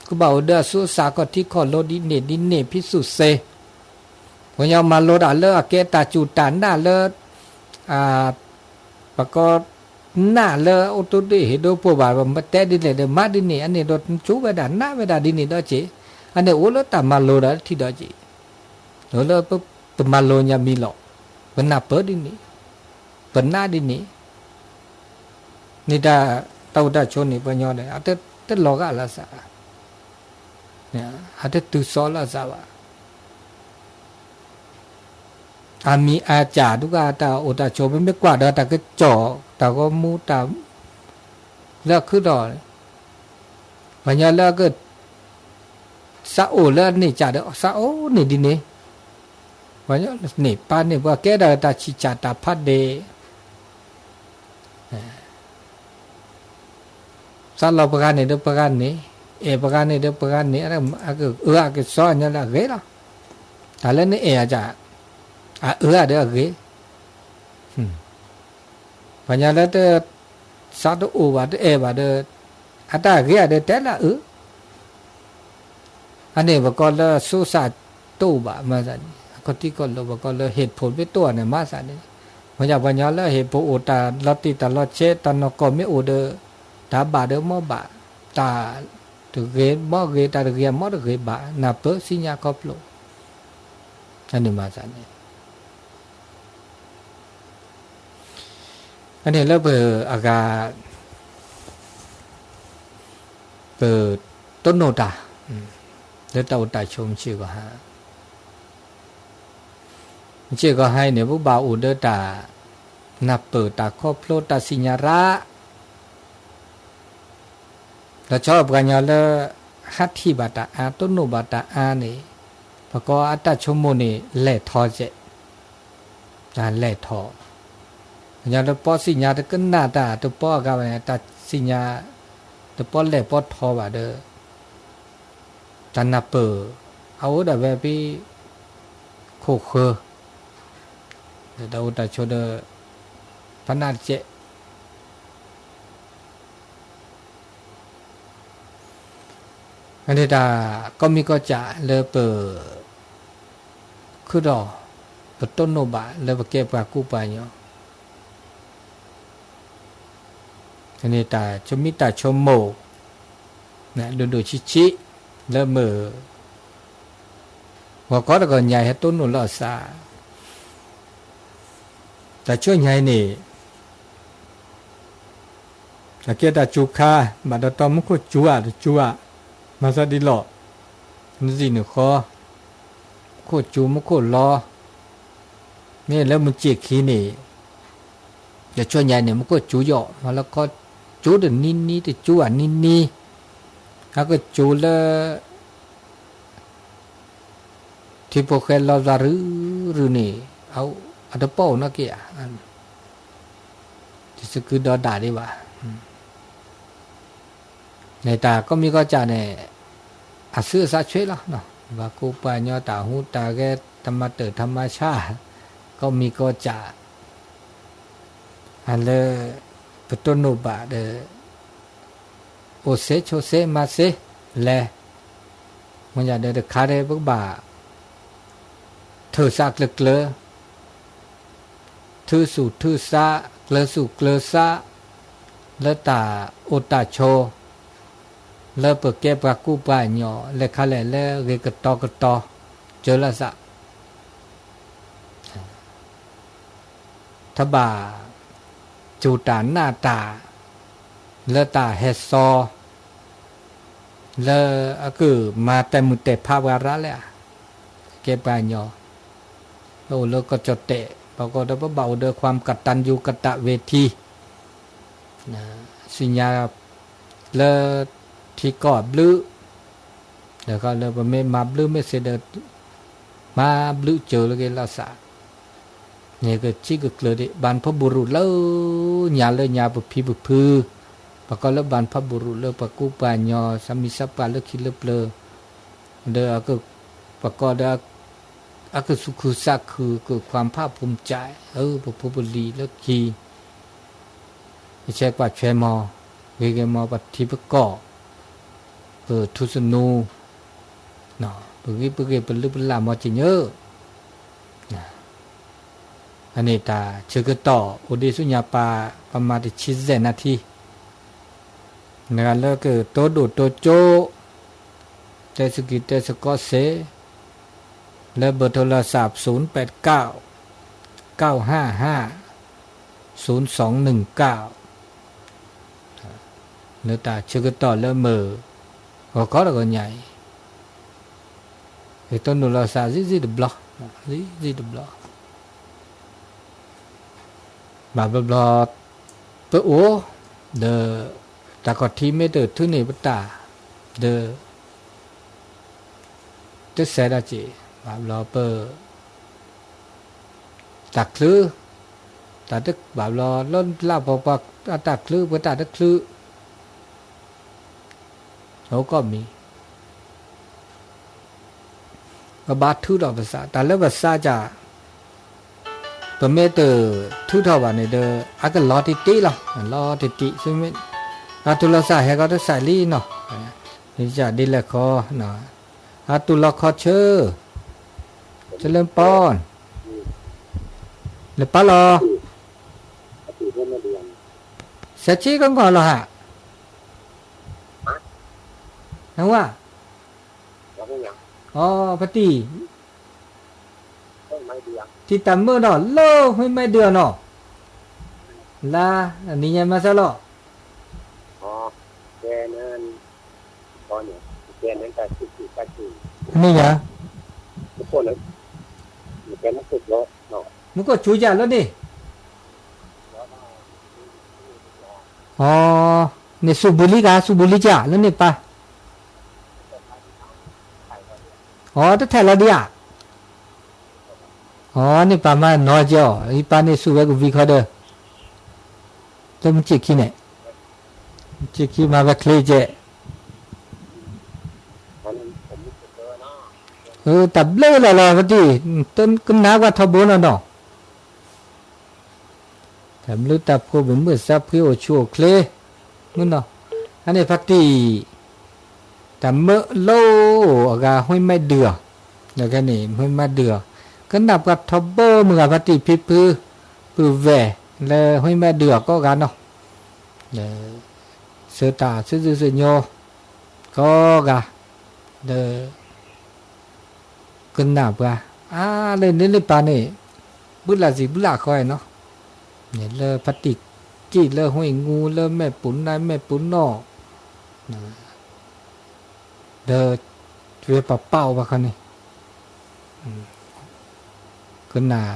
ကဘၣ်အိၣ်ဒီးအသူးအသးခီၣ်ထံးခီၣ်လိၤဒ်န့ၣ်ဒ်န့ၣ် ဖံးသူၣ်သ့ ပှၤကညီမၤလိတၢ်လၢအကဲတၢ်စူၢ်တၢ်နာ်လၢ အ ပကိးနာ်လၢအိၣ်ဒီး เหตุ ဒီး ผล ဘၣ် မၤတဲဒ်လဲၣ်ဒီးမၤဒ်န့ၣ် အန့ၣ်ဒီးစူၢ်ဝဲဒၣ်နာ်ဝဲဒၣ်ဒ်န့ၣ်ဒီးက့ၤ အန့ၣ်အိၣ်လၢတၢ်မၤလိဒီးထံၣ်ဒီးက့ၤ အိၣ်လၢပမၤလိညါမံၤလီၤ ပနၢ်ပၢၢ်ဒ်န့ၣ် ပနာ်ဒ်န့ၣ် န့ၣ်တၢ် တၢ်အိၣ်တၢ်ဆိးန့ၣ် ပှၤကညီန့ၣ် အတ တလီၤဂာ်လၢအသး အတတုၤသီလၢအသးဘၣ် အမံၤအစၢ်ဒုးဂၤ တၢ်အိၣ်တၢ်ဆိး ပမ့ၢ်ကွၢ်ဒီးတၢ်ကစီၣ် တၢ်ဂီၤမူတၢ် လၢအခုၣ်ထီၣ် ပှၤကညီလၢက စးအိၣ်လၢအန့ၢ်ကၠၢ်ဒီး စးအိၣ်န့ၢ်ဒ်န့ၣ်, ပှၤကညီန့ၢ်ပၢ်န့ၢ်ပှၤကဲဒၣ်တၢ်ဆံးစၢ်တၢ်ဖးဒ့ၣ်, စးလီၤပှၤဂၤန့ၣ်ဒီးပှၤဂၤန့ၣ်, အဲၣ်ပှၤဂၤန့ၣ်ဒီးပှၤဂၤန့ၣ်, အက အၢအကစီၣ်ညါလၢအဂ့ၤလီၤ. တၢ်လၢနအဲၣ်အကၠၢ်, အအၢအဒီးအဂ့ၤ ပှၤကညီလၢတ စးတအိၣ်ဘၣ်တအဲၣ်ဘၣ်ဒီး အတၢ်ဂ့ၤအဒီးတဲလၢအအၢ, အန့ၣ်ပကိးလၢ စိုးစံး တအိၣ်ဘၣ် မၤသးန့ၣ်, အခီၣ်ထံးခီၣ်လိာ် ပကိးလၢ ဟ့ၣ်ဖိတအိၣ်န့ၣ် မၤသးန့ၣ်, မ့ၢ်ပှၤကညီလၢဟ့ၣ်ဖိအိၣ်တၢ်လီၤတံၢ်တၢ်လီၤဆဲး တၢ်နီၢ်ကီၢ်မ့ၢ်အိၣ်ဒီး တၢ်ဘၣ်ဒီးမ်ဘၣ်, တၢ်တဂ့ၤမ်ဂ့ၤ တၢ်တဂ့ၤမ်တဂ့ၤဘၣ် နၢ်ပၢၢ်သ့ၣ်ညါခီဖျိ အန့ၣ်မၤသးန့ၣ် အန့ၣ်လၢပှၤအဂၤ ပတိၢ်နီၣ်တၢ် လၢတၢ်အိၣ်တၢ်ဆိး မုၢ်ဆ့ၣ်ဂီၤဟါ, မုၢ်ဆ့ၣ်ဂီၤဟါအံၤန့ၣ် ပဘၣ်အိၣ်ဒီးတၢ်နၢ်ပၢၢ်တၢ်ခီဖျိတၢ်သ့ၣ်ညါရၣ် ဒီးဆီပှၤကညီလၢ ဟးထံၣ်ဘၣ်တၢ်အါ တိၢ်နီၣ်ဘၣ်တၢ်အါန့ၣ် ပကိးအတၢ်ဆိကမိၣ်န့ၣ် လဲၢ်ထီၣ်စဲး, လဲၢ်ထီၣ်, ပှၤကညီတပီသ့ၣ်ညါတကနၣ်တၢ် တပီအဂၤဘၣ်န့ၣ် တၢ်သ့ၣ်ညါ တပီလဲၢ်ပီထီၣ်ဘၣ်ဒီး တၢ်နၢ်ပၢၢ် အအိၣ်ဒၣ်ဝဲဖဲ ခိၣ်ဃၢၤ ဒီးတၢ်အိၣ်တၢ်ဆိးဒီး ဖးနးတစဲး အန့ၣ်တၢ်ကိးမံၤကိးကၠၢ်လၢပ ခုၣ်ဒီး ပတိၢ်နီၣ်ဘၣ်လၢပကဲပှၤကူပှၤကညီ အန့ၣ်တၢ်ဆိမိၣ်တၢ်ဆိကမိၣ် ဒိၣ်ဒိၣ်ဆံးဆံး လၢမုၢ် ဂီၤခီတဂီၤညါအံၤ ဟဲတိၢ်နီၣ်လီၤအသး တၢ်ဆူညါအံၤန့ၣ် အကဲတၢ်စူၤခါ ဘၣ်တီတီ မူခိၣ်စူၤဧါ တစူၤဧါ မၤသးဒ်လဲၣ် နံၣ်နုၢ်ဃီ မူခိၣ်စူၤ မူခိၣ်လီၤ မ့ၢ်လၢမုၢ်ဆ့ၣ်ခံန့ၣ် တၢ်ဆူညါအံၤန့ၣ် မူခိၣ်စူၤယီၤ မၤလၢခီ စူၤတနံၤနံၤ တစူၤဧါနံၤနံၤ အကစူၤလၢ ထံဖိၣ်ဃဲလီၤသးရုၢ်ရုၢ်န့ၣ် အတပီၣ်အိၣ်နီတက့ၢ်ဧါ တစကူဒီဒၣ်ဒံးဘၣ် န့ၣ်တၢ်ကိးမံၤကိးကၠၢ်န့ၣ် အစုအစးဆှဲလီၤ ပှၤကူပှၤကညီ တၢ်ဟူးတၢ်ဂဲၤ တၢ်မၤတၢၢ်တၢ်မၤဆါ ကိးမံၤကိးကၠၢ် အလၢ ပတိၢ်နီၣ်ဘၣ်ဒီး အိၣ်စ့ဆိးစ့မၤစ့လဲၣ် မ့ၢ်ယၤဒီးတခါဒီး ပကဘၣ် ထုးစးကျၢၤကျၢၤ ထုးသူၣ်ထုးသး ကျၢၤသူၣ်ကျၢၤသး လၢတၢ်အိၣ်တၢ်ဆိး လၢပကဲပှၤကူပှၤကညီ လဲၤခါလဲၣ်လၢအဂ့ၤကတီၤကတီၤ စၢၤလီၤသး တဘၣ် စူၢ်တၢ်နာ်တၢ် လၢတၢ်ဟဲစီ လၢအကမၤတဲာ်မုၢ်တဲာ်ဖးပှၤရၣ်လဲၣ်ဧါ ကဲပှၤကညီ လၢအိၣ်လၢကီၢ်ကၠီၣ်တဲၣ် ပှၤကိးဒီးပဘၣ်အိၣ်ဒီး ความกตัญญูกตเวที သ့ၣ်ညါ လၢထံကီၢ်အဘျုး ဒီးခီလၢပမ့ၢ်မၤဘျုးမ့ၢ်စ့ဒီး မၤဘျုးစၢၤလၢက့ၤလီၤသး န့ၣ်ကစံးကကျၢၤဒံး บรรพบุรุษလၢညါလၢညါ ပဖံပဖု ပှၤကိးလၢ บรรพบุรุษလၢပှၤကူပှၤကညီ သးမံသးပှၢ်လၢခံလၢပျၢၤ ဒီး ပှၤကိးဒီး အကသူၣ်ခုသးခု เกิดความภาคภูมิใจ အၢ ပဖိပလံၤလၢခံ ပဆဲးကွၢ်ဆဲးမီၤ ဂ့ၤဂ့ၤမီၤ ပထံပကီၢ် ပထူသနူ ပဂံၢ်ပဂ့ၤ ပလုၢ်ပလၢ် မီၤစ့ၢ်ညီ အန့ၣ်တၢ်ဆၢကတီၢ် အိၣ်ဒံးဆူညါပာ် ประมาณတဆံယဲၢ်နၣ်ထံ နဂၤလၢကတိၤဒိၣ်တိၤကၠိ တဲသကိးတဲသကိးစ့ၢ် လၢ เบอร์โทรศัพท์ ศูนย์แปดเก้า เก้าห้าห้า ศูนย์สองหนึ่งเก้า လၢတၢ်ဆၢကတီၢ်လၢမုၢ် ဂီၤခီတဂီၤညါအံၤ ယတိၢ်နီၣ်လီၤသး စံးစံးတဘျီ စံးစံးတဘျီ ဘၣ်ဘျီဘျီ ပအိၣ် ဒီး တၢ်ခီၣ်ထံးမ့ၢ်တထုးန့ၢ်ပတၢ် ဒီး တဆဲးဒၣ်က့ၤ ဘၣ်ဘျီပၢ် တၢ်ချုး တၢ်တဘၣ်ဘျီ လၢလၢ်ပှၤပှၤအတၢ်ချုး ပှၤတၢ်တချုး ဟိကီၢ်မံၤ ကဘၣ်ထုးထီၣ်ပသး တၢ်လၢပသးက ပမ့ၢ်တထုးထီၣ်ဘၣ်န့ၣ်ဒီး အကလီၤတံၢ်တံၢ်လီၤ လီၤတံၢ်တံၢ် သုမ့ၢ် အတူၢ်လိာ်သးဟဲကီးတစဲးလံနီၤ န့ၣ်ကဒ်လဲၣ်ခီ အတူၢ်လိာ်ခီဆၢ เจริญพร လဲၤပာ်လီၤ စဲးဆံကီးကီးလီၤဟး နဝဲ အိ ဖါတံၢ် တံၢ်တၢ်မၢဒီး လၢ ห้วยไม้เดือ နီၤ လၢ အနံၤညါမၤစၢၤလီၤ အနံၤညါ မူကီၢ်စူၤယၤလၢန့ၣ် အိ န့ၣ် สูบบุหรี่ က สูบบุหรี่ က လၢန့ၣ်ပၢ် အိ တထဲးလီၤဒံးဧါ အိ န့ၣ်ပၢ်မၤနီၤကဲအီၤ အံၤပၢ်န့ၣ် สูบဝဲကဝံၤခီဒီး တမ့ၢ်စ့ၢ်ခံန့ၣ် စ့ၢ်ခံမၤဝဲချ့ကဲ အၢ တၢ်ဘျုးလီၤလီၤ ဖါတံၢ် တကနၣ်ကွၢ်ထီဘိနီၤနီၤ တၢ်ဘျုးတၢ်ဖှိၣ် ပမုၢ်သးဖှံအိၣ်ဆူၣ်အိၣ်ချ့ မုၢ်နီၤ အန့ၣ်ဖါတံၢ် တၢ်မၢလီၤအဂၤ ห้วยไม้เดือ ဒီးခဲန့ၣ် ห้วยไม้เดือ ကနၣ်ပှၤထီဘိမုၢ်ဂၤ ဖါတံၢ်ဖံဖု ပုၢ်ဝဲၢ်လၢ ห้วยไม้เดือ ကိးဂၤနီၤ လၢ ဆၢတၢ် ဆူၣ်ဆူၣ်ဆူၣ်ညိ ကိးဂၤ ဒီး ကနၣ်ပှၤ အါ လၢန့ၣ်လၢပၢ်န့ၣ် ဘုလၢ်စံးဘုလၢ်ခီနီၤ န့ၣ်လၢဖါတံၢ်ကံၣ်လၢ ห้วยงู လၢမဲၢ်ပူၤနၢ် မဲၢ်ပူၤနီၢ် ဒီး ဝဲပာ်ပာ်အီၤဘၣ်ခီန့ၣ် ကနၣ်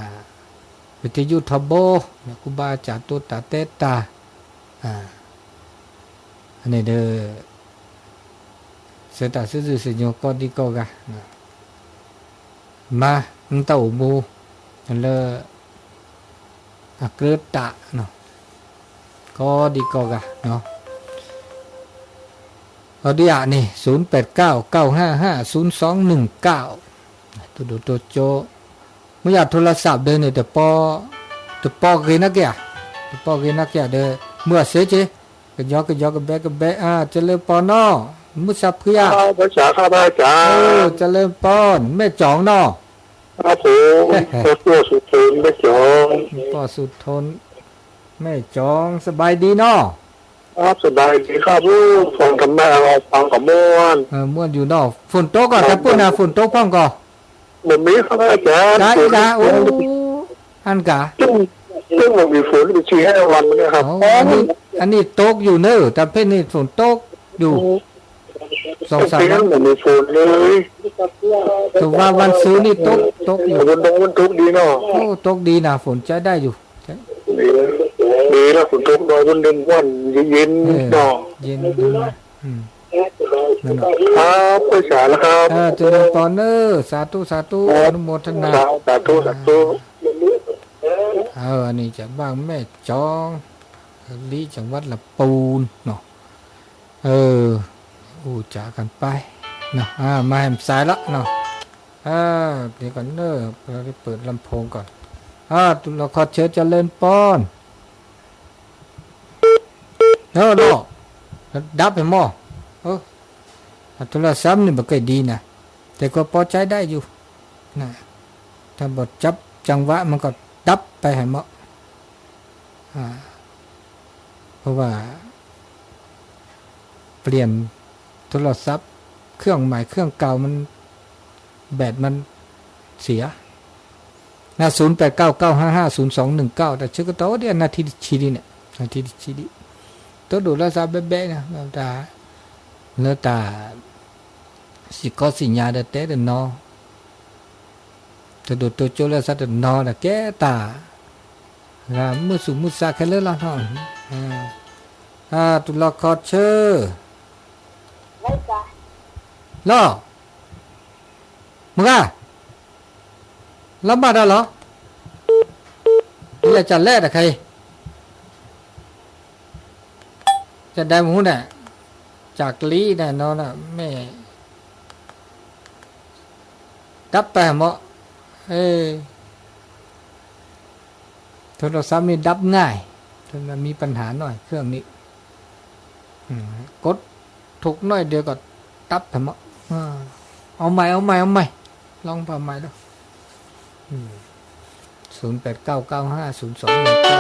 ဝီထယုၢ်ထီဘိ ကူဘၣ်စးတိတၢ်တဲတၢ် အန့ၣ်ဒီး ဆၢတၢ် ဆူၣ်ဆူၣ်ဆူၣ်ညိ ကိးဒံကိးဂၤ မၤ မတၤအိၣ်မူ လၢ အကြၢးတၢ် ကိးဒံကိးဂၤ အဒံးအန့ၣ် ศูนย์แปดเก้า เก้าห้าห้า ศูนย์สองหนึ่งเก้า တိၢ်ဒိၣ်တိၢ်ကၠိ မ့ၢ်ယၤ โทรศัพท์ ဒီးန့ၣ် တပိာ်ဂ့ၤနာ်က့ဧါ တပိာ်ဂ့ၤနာ်က့ဧါဒီး မုၢ်အစ့က့ ကယီကယီကဘဲကဘဲ အၢ เจริญพร နီၤ မုၢ်သးဖှံဧါ ครับ พระจ๋า ครับ พระจ๋า เออ เจริญพร แม่จ๋อง နီၤ ครับผม หลวงปู่สุทน แม่จ๋อง หลวงปู่สุทน แม่จ๋อง สบายดีเนาะ ครับ สบายดีครับ โอ้ ฟังธรรมะ เอาฟังก็ม่วน เออ ม่วนอยู่เนาะ ฝนตกก่อ แต่ปู้นน่ะ ฝนตกพ่องก่อ บ่มีครับ อาจ๋ารย์ จ้า ฝน อีกแล้ว โอ้ อันกะ ซึ่ง ซึ่งบ่มีฝนอยู่สี่ห้าวันเนี่ยครับ อ๋อ อันนี้ อันนี้ตกอยู่เนอะ แต่เพ่นนี่ฝนตกอยู่ สองสามวัน บ่มีฝนเลย ถือว่าวันซืนนี่ตก ตกอยู่ ฝนตก ฝนตกดีเนาะ โอ้ ตกดีนะ ฝนใจ๊ได้อยู่ ดีนะ ดีนะ ฝนตกหน่อย มันเดินม่วน เย็นๆ เออ เนาะ เย็นดีนะ อืม นั่นน่ะ ครับ ไปสาแล้วครับ เออ เจริญพรเนอะ สาธุ สาธุ ครับ อนุโมทนา สาธุ สาธุ เออ อันนี้จากบ้านแม่จ๋อง ลี้จังหวัดลำพูนเนาะ เออ อู้จ๋ากั๋นไปเนาะ อ่า มาแหมสายละเนาะ อ่า เดี๋ยวก่อนเนอะ เราได้เปิดลำโพงก่อน อ่า เราขอเชิญเจริญพร เออ เนาะ ดับไปหมด เออ โทรศัพท์นี่บ่ค่อยดีนะ แต่ก็พอใจ๊ได้อยู่นะ ถ้าบ่จับจังหวะมันก็ดับไปแหมหมด อ่า เพราะว่า เปลี่ยนโทรศัพท์เครื่องใหม่เครื่องเก่ามัน แบตมันเสียนะ ศูนย์แปดเก้า เก้าห้าห้า ศูนย์สองหนึ่งเก้า แต่เช็คก็ต่อเดี๋ยวนาทีชีดีเนี่ย นาทีชีดี โทรศัพท์แบะๆ นะ แล้วแต่ แล้วแต่ စ့ၢ်ကီးစ့ၢ်ညါဒီးတဲတနီၤ တဒိၣ်တိၢ်ကၠိလၢသးတနီၤဒီးကဲတၢ် ဂၤမုၢ်သူၣ်မုၢ်သးခဲလၢာ်လီၤနီၤ အၢ အၢ တူၢ်လိာ်ခီဆၢ แล้ว มึงอะ ละหมาดแล้วเหรอ อยากจะแลดอะใคร จะได้หมู่น่ะ จากลี้แน่นอนน่ะ แม่ ดับไปเหมาะ เอ้ย โทรศัพท์นี่ดับง่าย โทรศัพท์มีปัญหาหน่อยเครื่องนี้ อืม กดถูกหน่อยเดียวก็ดับไปเหมาะ อ่า เอาใหม่ เอาใหม่ เอาใหม่ ลองเปิดใหม่ดู อืม ศูนย์แปดเก้าเก้าห้าศูนย์สองหนึ่งเก้า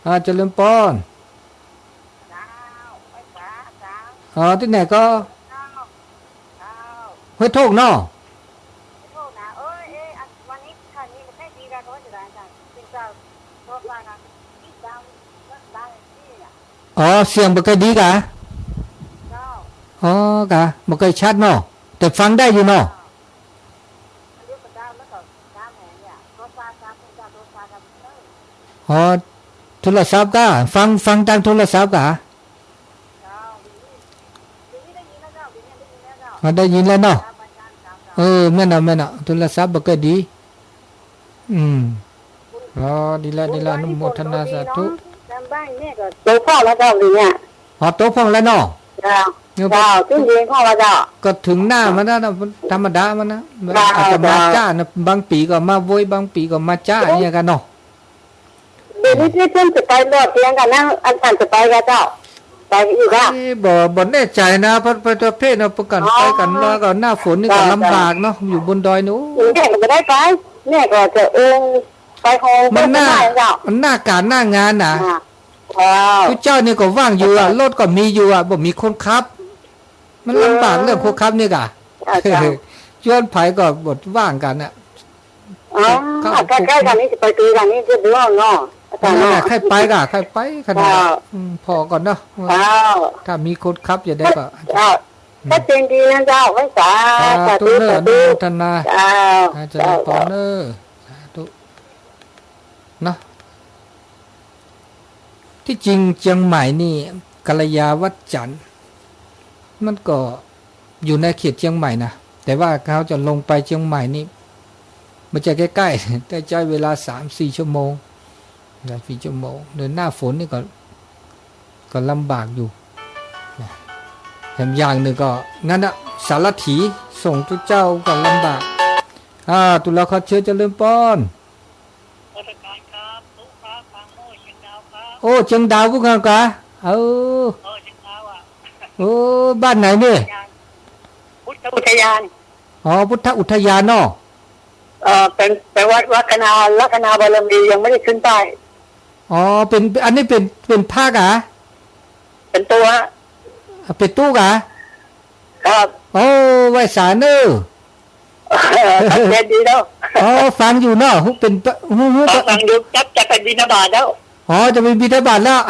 อ่า เจริญปอน เจ้า ไหว้พระเจ้า อ๋อ ตี้ไหนก็ เจ้า เจ้า ห้วยโทกเนาะ ห้วยโทกนะ เอ้ย เอ้ย อัน วันนี้ข่าวนี้บ่ค่อยดีกะ ก็ว่าจะได้จ้ะ เป็นเจ้า โทษว่านะ ที่เจ้า บ้านที่อะ อ๋อ เสียงบ่ค่อยดีกะ เจ้า อ๋อกะ บ่ค่อยชัดเนาะ แต่ฟังได้อยู่เนาะ เจ้า อ๋อ โทรศัพท์กะ ฟัง ฟังตางโทรศัพท์กะ อ๋อ ได้ยินแล้วเนาะ เออ แม่นเนาะ แม่นเนาะ โทรศัพท์บ่ค่อยดี อืม อ๋อ ดีแล้ว ดีแล้ว อนุโมทนาสาธุ ตางบ้านแม่ก็โตพ่องแล้วเจ้า เดี๋ยวนี้ อ๋อ โตพ่องแล้วเนาะ เจ้า เนี่ย เจ้า ขึ้นเย็นพ่องแล้วเจ้า ก็เถิงหน้ามันนะ ธรรมดามันนะ เจ้า อาจจะมา เจ้า จ๊านะ บางปี๋ก็มาโวย บางปี๋ก็มาจ๊า อย่างเงี้ยกั๋นเนาะ เดี๋ยวนี้เปิ้นจะไปรอดเตียงกั๋นนะ อันตันจะไปกะเจ้า ไปอยู่กะ เอ๊ะ บ่ บ่แน่ใจ๋นะ เพราะ เพราะประเภทเนาะ ปะกั๋น อ๋อ ไปกั๋นมาก็หน้าฝนนี่ก็ เจ้า ลำบากเนาะ อยู่บนดอยนี่ โอ้ แม่ก็บ่ได้ไป แม่ก็จะเอิ้นไปของ มันหน้า เจ้า มันหน้าก๋านหน้างานน่ะ อ่า เจ้า ผู้เจ้านี่ก็ว่างอยู่อะ เจ้า รถก็มีอยู่อะ บ่มีคนขับ มันลำบากเรื่องคนขับนี่กะ เจ้า เจ้า จวนไผก็บ่ว่างกั๋นน่ะ อ๋อ ครับ ใก้ๆ กั๋นนี่จะไปตีกั๋นนี่จะเดือดเนาะ อาจ๋ารย์เนาะ นั่นแหละ ใค่ไปกะ ใค่ไปขนาด เจ้า อืม ผ่อก่อนเนาะ เจ้า ถ้ามีคนขับจะได้ก็ เจ้า อืม ชัดเจนดีนะเจ้า ไหว้สา สาธุ สาธุ เนอะ สาธุ อนุโมทนา เจ้า อ่า เจริญปอนเนอะ เจ้า สาธุ เนาะ ตี้จริงเจียงใหม่นี่ กัลยาวัดจันทร์ มันก็อยู่ในเขตเจียงใหม่นะ แต่ว่าเขาจะลงไปเจียงใหม่นี่ บ่ใจ้ใก้ๆ แต่ใจ๊เวลาสามสี่ชั่วโมง สามสี่ชั่วโมง เดินหน้าฝนนี่ก็ ก็ลำบากอยู่นะ แถมอย่างนึ่งก็ นั่นน่ะ สารถีส่งตุ๊เจ้าก็ลำบาก อ่า ตุ๊ละขอเชิญเจริญปอน นมัสก๋านครับ ตุ๊ครับ ปางโม่ เชียงดาวครับ โอ้ เชียงดาวพุ้นกะ เออ เออ เชียงดาวอะ โอ้ บ้านไหนเนี่ย พุทธอุทยาน อ๋อ พุทธอุทยานเนาะ เอ่อ เป็น เป็นวัดลัคนา ลัคนาบารมี ยังไม่ได้ขึ้นป้าย อ๋อ เป็น อันนี้เป็น เป็นพระกะ เป็นตุ๊ฮะ อ่ะ เป็นตุ๊กะ ครับ โอ้ ไหว้สาเนอะ ชัดเจนดีเนาะ อ๋อ ฟังอยู่เนาะ ฮู้เป็น ฮู้ ฮู้ ฟัง ฟังอยู่ครับ จะไปบิณฑบาตแล้ว อ๋อ จะไปบิณฑบาตแล้ว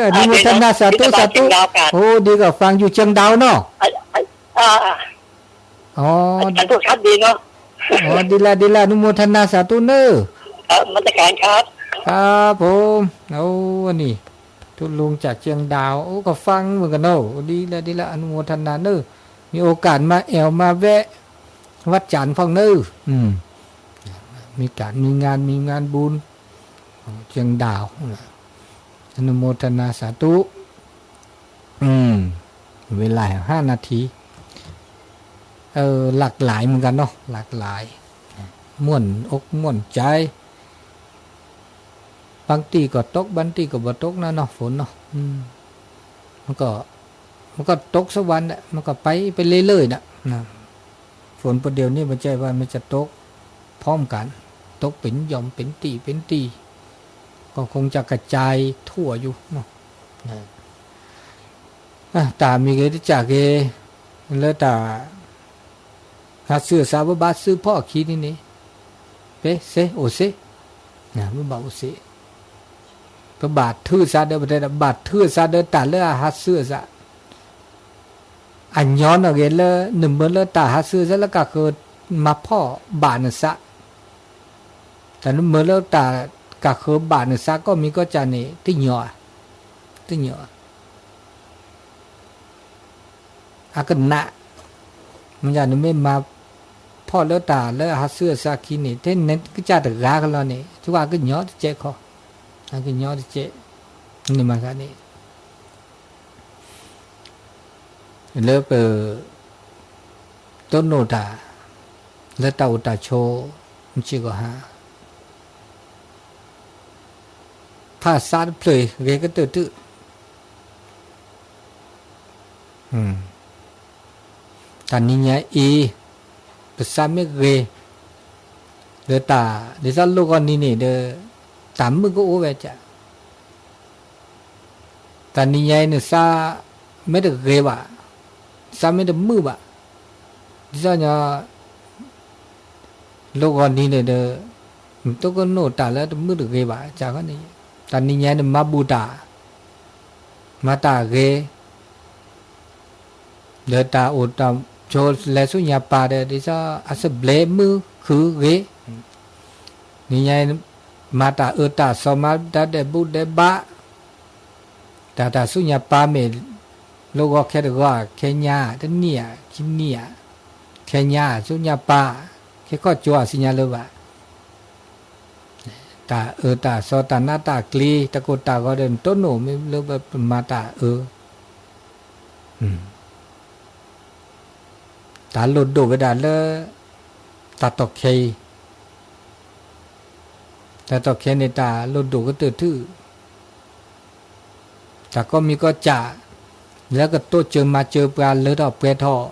อนุโมทนาสาธุ อ่า เดี๋ยว สาธุ บิณฑบาตเชียงดาวกัน โอ้ ดีกว่าฟังอยู่เชียงดาวเนาะ อ่า อ่า อ๋อ อาจ๋ารย์พูดชัดดีเนาะ อ๋อ ดีละ ดีละ อนุโมทนาสาธุเนอะ ครับ นมัสก๋านครับ ครับผม โอ้ นี่ ตุ๊ลุงจากเชียงดาว โอ้ ก็ฟังเหมือนกั๋นเนาะ ดีละ ดีละ อนุโมทนาเนอะ มีโอกาสมาแอ่วมาแวะ วัดจันทร์พ่องเนอะ อืม มีก๋าน มีงาน มีงานบุญ เชียงดาว อนุโมทนาสาธุ อืม เวลาห้านาที เออ หลากหลายเหมือนกั๋นเนาะ หลากหลาย ม่วนอกม่วนใจ๋ บางตี้ก็ตก บางตี้ก็บ่ตกนะเนาะ ฝนเนาะ อืม มันก็ มันก็ตกสักวันแหละ มันก็ไป ไปเรื่อยๆ น่ะ นะ ฝนประเดี๋ยวนี้บ่ใจ้ว่ามันจะตกพร้อมกั๋น ตกเป๋นหย่อม เป๋นตี้ เป๋นตี้ ก็คงจะกระจายทั่วอยู่เนาะ นะ อ่ะ ต๋ามีเกณฑ์จะจากเกณฑ์ แล้วต๋า หัดเสื้อสา บ่บาดซื้อผ่อขีดนี่นี่ เปเซ โอเซ นะ บ่บาดโอเซ บ่บาดถือสาเด้อ บ่ได้นะ บาดถือสาเด้อ ต๋าเลือหัดเสื้อสา อันย้อนเอาเกณฑ์เลือ นึ่งเมินเลือต๋าหัดเสื้อสา แล้วก็คือมาผ่อบาดน่ะสา แต่นึ่งเมินเลือต๋าก็คือบาดน่ะสา ก็มีก็จะนี่ ตี้เหยาะ ตี้เหยาะ အကနး မ့ၢ်ယၤ နမ့ၢ်မၤဖီၣ်လၢတၢ်လၢအဟးဆူအစၢခံန့ၣ် ထဲနကစၢ်တဂၤကလီၤန့ၣ် ကဝဲကညီတကဲးခီ, အကညီတကဲး, နမၤသးန့ၣ် လၢပတိၢ်နီၣ်တၢ် လၢတၢ်အိၣ်တၢ်ဆိး မုၢ်ဆ့ၣ်ကီၢ်ဟါ ဖးစးတဖျၢၣ်ဂဲၤကတၢၢ်တုၤ တၢ်နံၤညါအံၤ ပစးမ့ၢ်ဂ့ၤ ဒီးတၢ် ဒ်သိးလိၣ်ဂီၤနံၤန့ၣ်ဒီး တၢ်မုာ်ကအိၣ်ဝဲကၢ်, တၢ်နံၤညါအံၤန့ၣ် စးမ့ၢ်တဂ့ၤဘၣ်, စးမ့ၢ်တမုာ်ဘၣ်, ဒ်သိးညီ လိၣ်ဂီၤနံၤန့ၣ်ဒီး နတိၢ်ကနိၣ်တၢ်လၢတမုာ်တဂ့ၤဘၣ် ကၢ်ခီန့ၣ်, တၢ်နံၤညါန့ၣ် မၤဘူၣ်တၢ် မၤတၢ်ဂ့ၤ ဒီးတၢ်အိၣ်တၢ်ဆိးလဲၤဆူညါပၢ်ဒီး ဒ်သိးအစဘျဲမုာ်ခုၣ်ဂ့ၤ, နံၤညါ မၤတၢ်အၢတၢ်သီ မၤတၢ်ဒဲးဘူးဒဲးဘး, တၢ်တၢ်ဆူညါပၢ်မ့ၢ် လိၣ်ဂီၤခဲတဂီၤ ခဲညါ တနံၣ်ဧါ ခံနံၣ်ဧါ, ခဲညါဆူညါပၢ် ခဲခီၣ်ကၠိအစံညါလၢၤဘၣ် တၢ်အၢတၢ်သီ တၢ်နးတၢ်ကျံ တၢ်ကိၢ်တၢ်ဂီၤဒီး နတိၢ်နီၣ်မ့ၢ်လၢပမၤတၢ်အၢ, တၢ်လိၣ်ဒိၣ်ဝဲဒၣ်လၢ တၢ်တီၢ်ခဲအံၤ, တၢ်တီၢ်ခဲန့ၣ် တၢ်လိၣ်ဒိၣ်ကတၢၢ်တုၤ တၢ်ကိးမံၤကိးကၢ် လၢကတိစၢၤမၤစၢၤပှၤလၢထီၣ်ပှဲၤထီၣ်,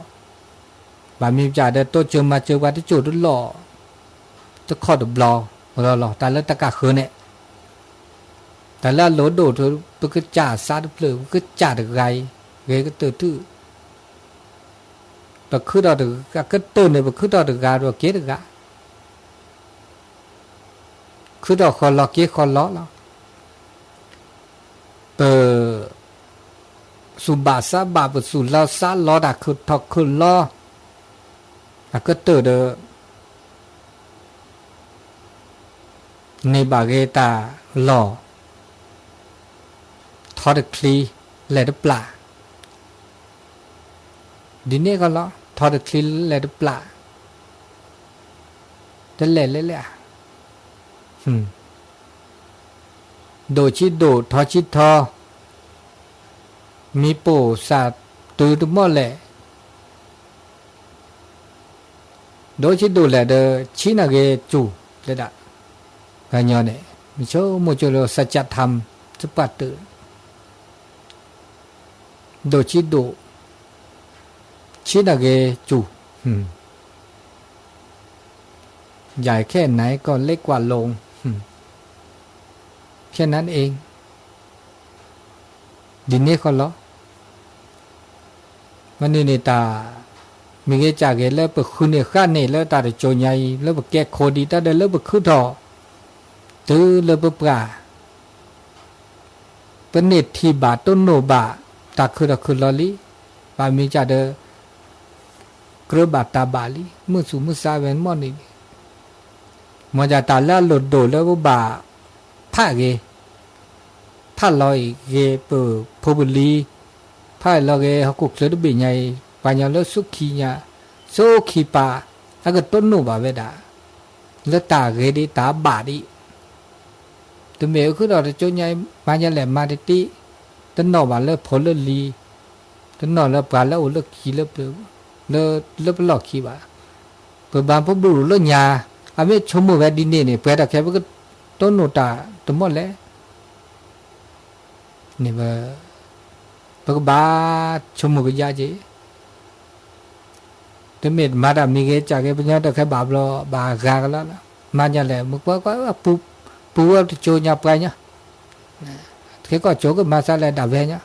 ဘၣ်မ့ၢ်ကၢ်ဒီး တိစၢၤမၤစၢၤပှၤတစိၢ်တလီၢ်, တခီၣ်တဘျီလီၤလီၤ တၢ်လၢတကးဃၢၤန့ၣ်, တၢ်လၢအလိၣ်ဒိၣ်တုၤ ပကစၢ်စးတဖျၢၣ် ပကစၢ်တဂၤအံၤ ဂဲၤကတၢၢ်တုၤ ပခုထီၣ်တဂၤ ကတၢၢ်န့ၣ် ပခုထီၣ်တဂၤဒီးက့ၤတဂၤ ခုထီၣ်ဃီလီၤက့ၤဃီလီၤလီၤ. ပသူၣ်ဘၣ်သးဘၣ် ပသူၣ်လီသးလီ တၢ်ခုၣ်ထီၣ်ခုၣ်လီ အကတၢၢ်ဒီး န့ၢ်ဘၣ်ဂ့ၤတၢ်လီၢ် ထီတချံလဲၤတပျၢ် ဒ်န့ၣ်ကီးလီၤ. ထီတချံလဲၤတပျၢ် တလဲၤလဲၤလဲၣ်ဧါ. ဒိၣ်ဆံဒိၣ် ထီဆံထီ မ့ၢ်ပိာ်စၢ်တုၤတမီၢ်လဲၣ် ဒိၣ်ဆံဒိၣ်လဲၣ်ဒီး ဆံးနၤဂ့ၤစူၢ် တဲဒၣ် ပှၤကညီန့ၣ် မ့ၢ်ဆိကမိၣ်ဆိလၢ စၢၢ်ကၠၣ်ထၢမ် စပှၢ်တၢၢ် ဒိၣ်ဆံဒိၣ် ဆံးနၤဂ့ၤစူၢ် ใหญ่แค่ไหนก็เล็กกว่าโลง แค่นั้นเอง ဒ်န့ၣ်ဃီလီၤ. မ့ၢ်န့ၣ်န့ၣ်တၢ် မ့ၢ်ဂ့ၤကၢ်ဂ့ၤလၢပဃုန့ၢ်ဃာ်န့ၢ်လၢတၢ်တစိၤညါအံၤ လၢပကဲခိၣ်ဒံးတၢ်ဒီးလၢပခုထီၣ် တုၤလၢပပှၢ် ပန့ၢ်ထံၣ်ဘၣ်တိၢ်နီၣ်ဘၣ် တၢ်ခုၣ်ထီၣ်ခုၣ်လီၤလံ. ဘၣ်မ့ၢ်ကၢ်ဒီး ကြၢးဘၣ်တၢ်ဘၣ်လံ မုာ်သူၣ်မုာ်သးဝဲမီၢ်န့ၣ်လံ. မ်ယၤတၢ်လၢအလိၣ်ဒိၣ်လၢပဘၣ် ဖးဂ့ၤ ဖးလီၤအံၤဂ့ၤ ပဖိပလံၤ ဖးလီၤဂ့ၤ ဟီၣ်ခိၣ်ချၢတဘ့ၣ်ညါအံၤ ပှၤကညီလၢဆူခံညါ ဆူခံပၤ အကတိၢ်နီၣ်ဘၣ်ဝဲဒၣ် လၢတၢ်ဂ့ၤဒံးတၢ်ဘၣ်ဒံး တမ့ၢ်အခုထီၣ်တစိၤညါအံၤ မၤညါလဲၣ်မၤတတ့ တနီၣ်ဘၣ်လၢဖိလၢလံၤ တနီၣ်လၢပှၤလၢအိၣ်လၢခံလၢပျၢၤ လၢ လၢပလီၢ်ခံဘၣ်. ပဘၣ်ပဘူၣ်လၢညါ အမ့ၢ်ဆိကမိၣ်ဝဲဒ်န့ၣ်န့ၣ် ပှဲၤထီၣ်ခဲ ပကတိၢ်နီၣ်တၢ်တမီၢ်လဲၣ် န့ၣ် ပကဘၣ်ဆိကမိၣ်ကယၢ်က့ၤ တမ့ၢ်မၤတၢ်မ့ၢ်ဂ့ၤကၢ်ဂ့ၤ ပညီတၢ်ခဲဘၣ်ဘျီ ဘၣ်ဂၤကလီလီၤ. မၤညါလဲၣ် မ့ၢ်ကွၢ်ကွၢ် ပူၤ ပူၤဝဲတစိၤညါပှၤညါ ခဲကီၢ်စိကမၤစၢၤလဲၣ်ဒၣ်ဝဲညါ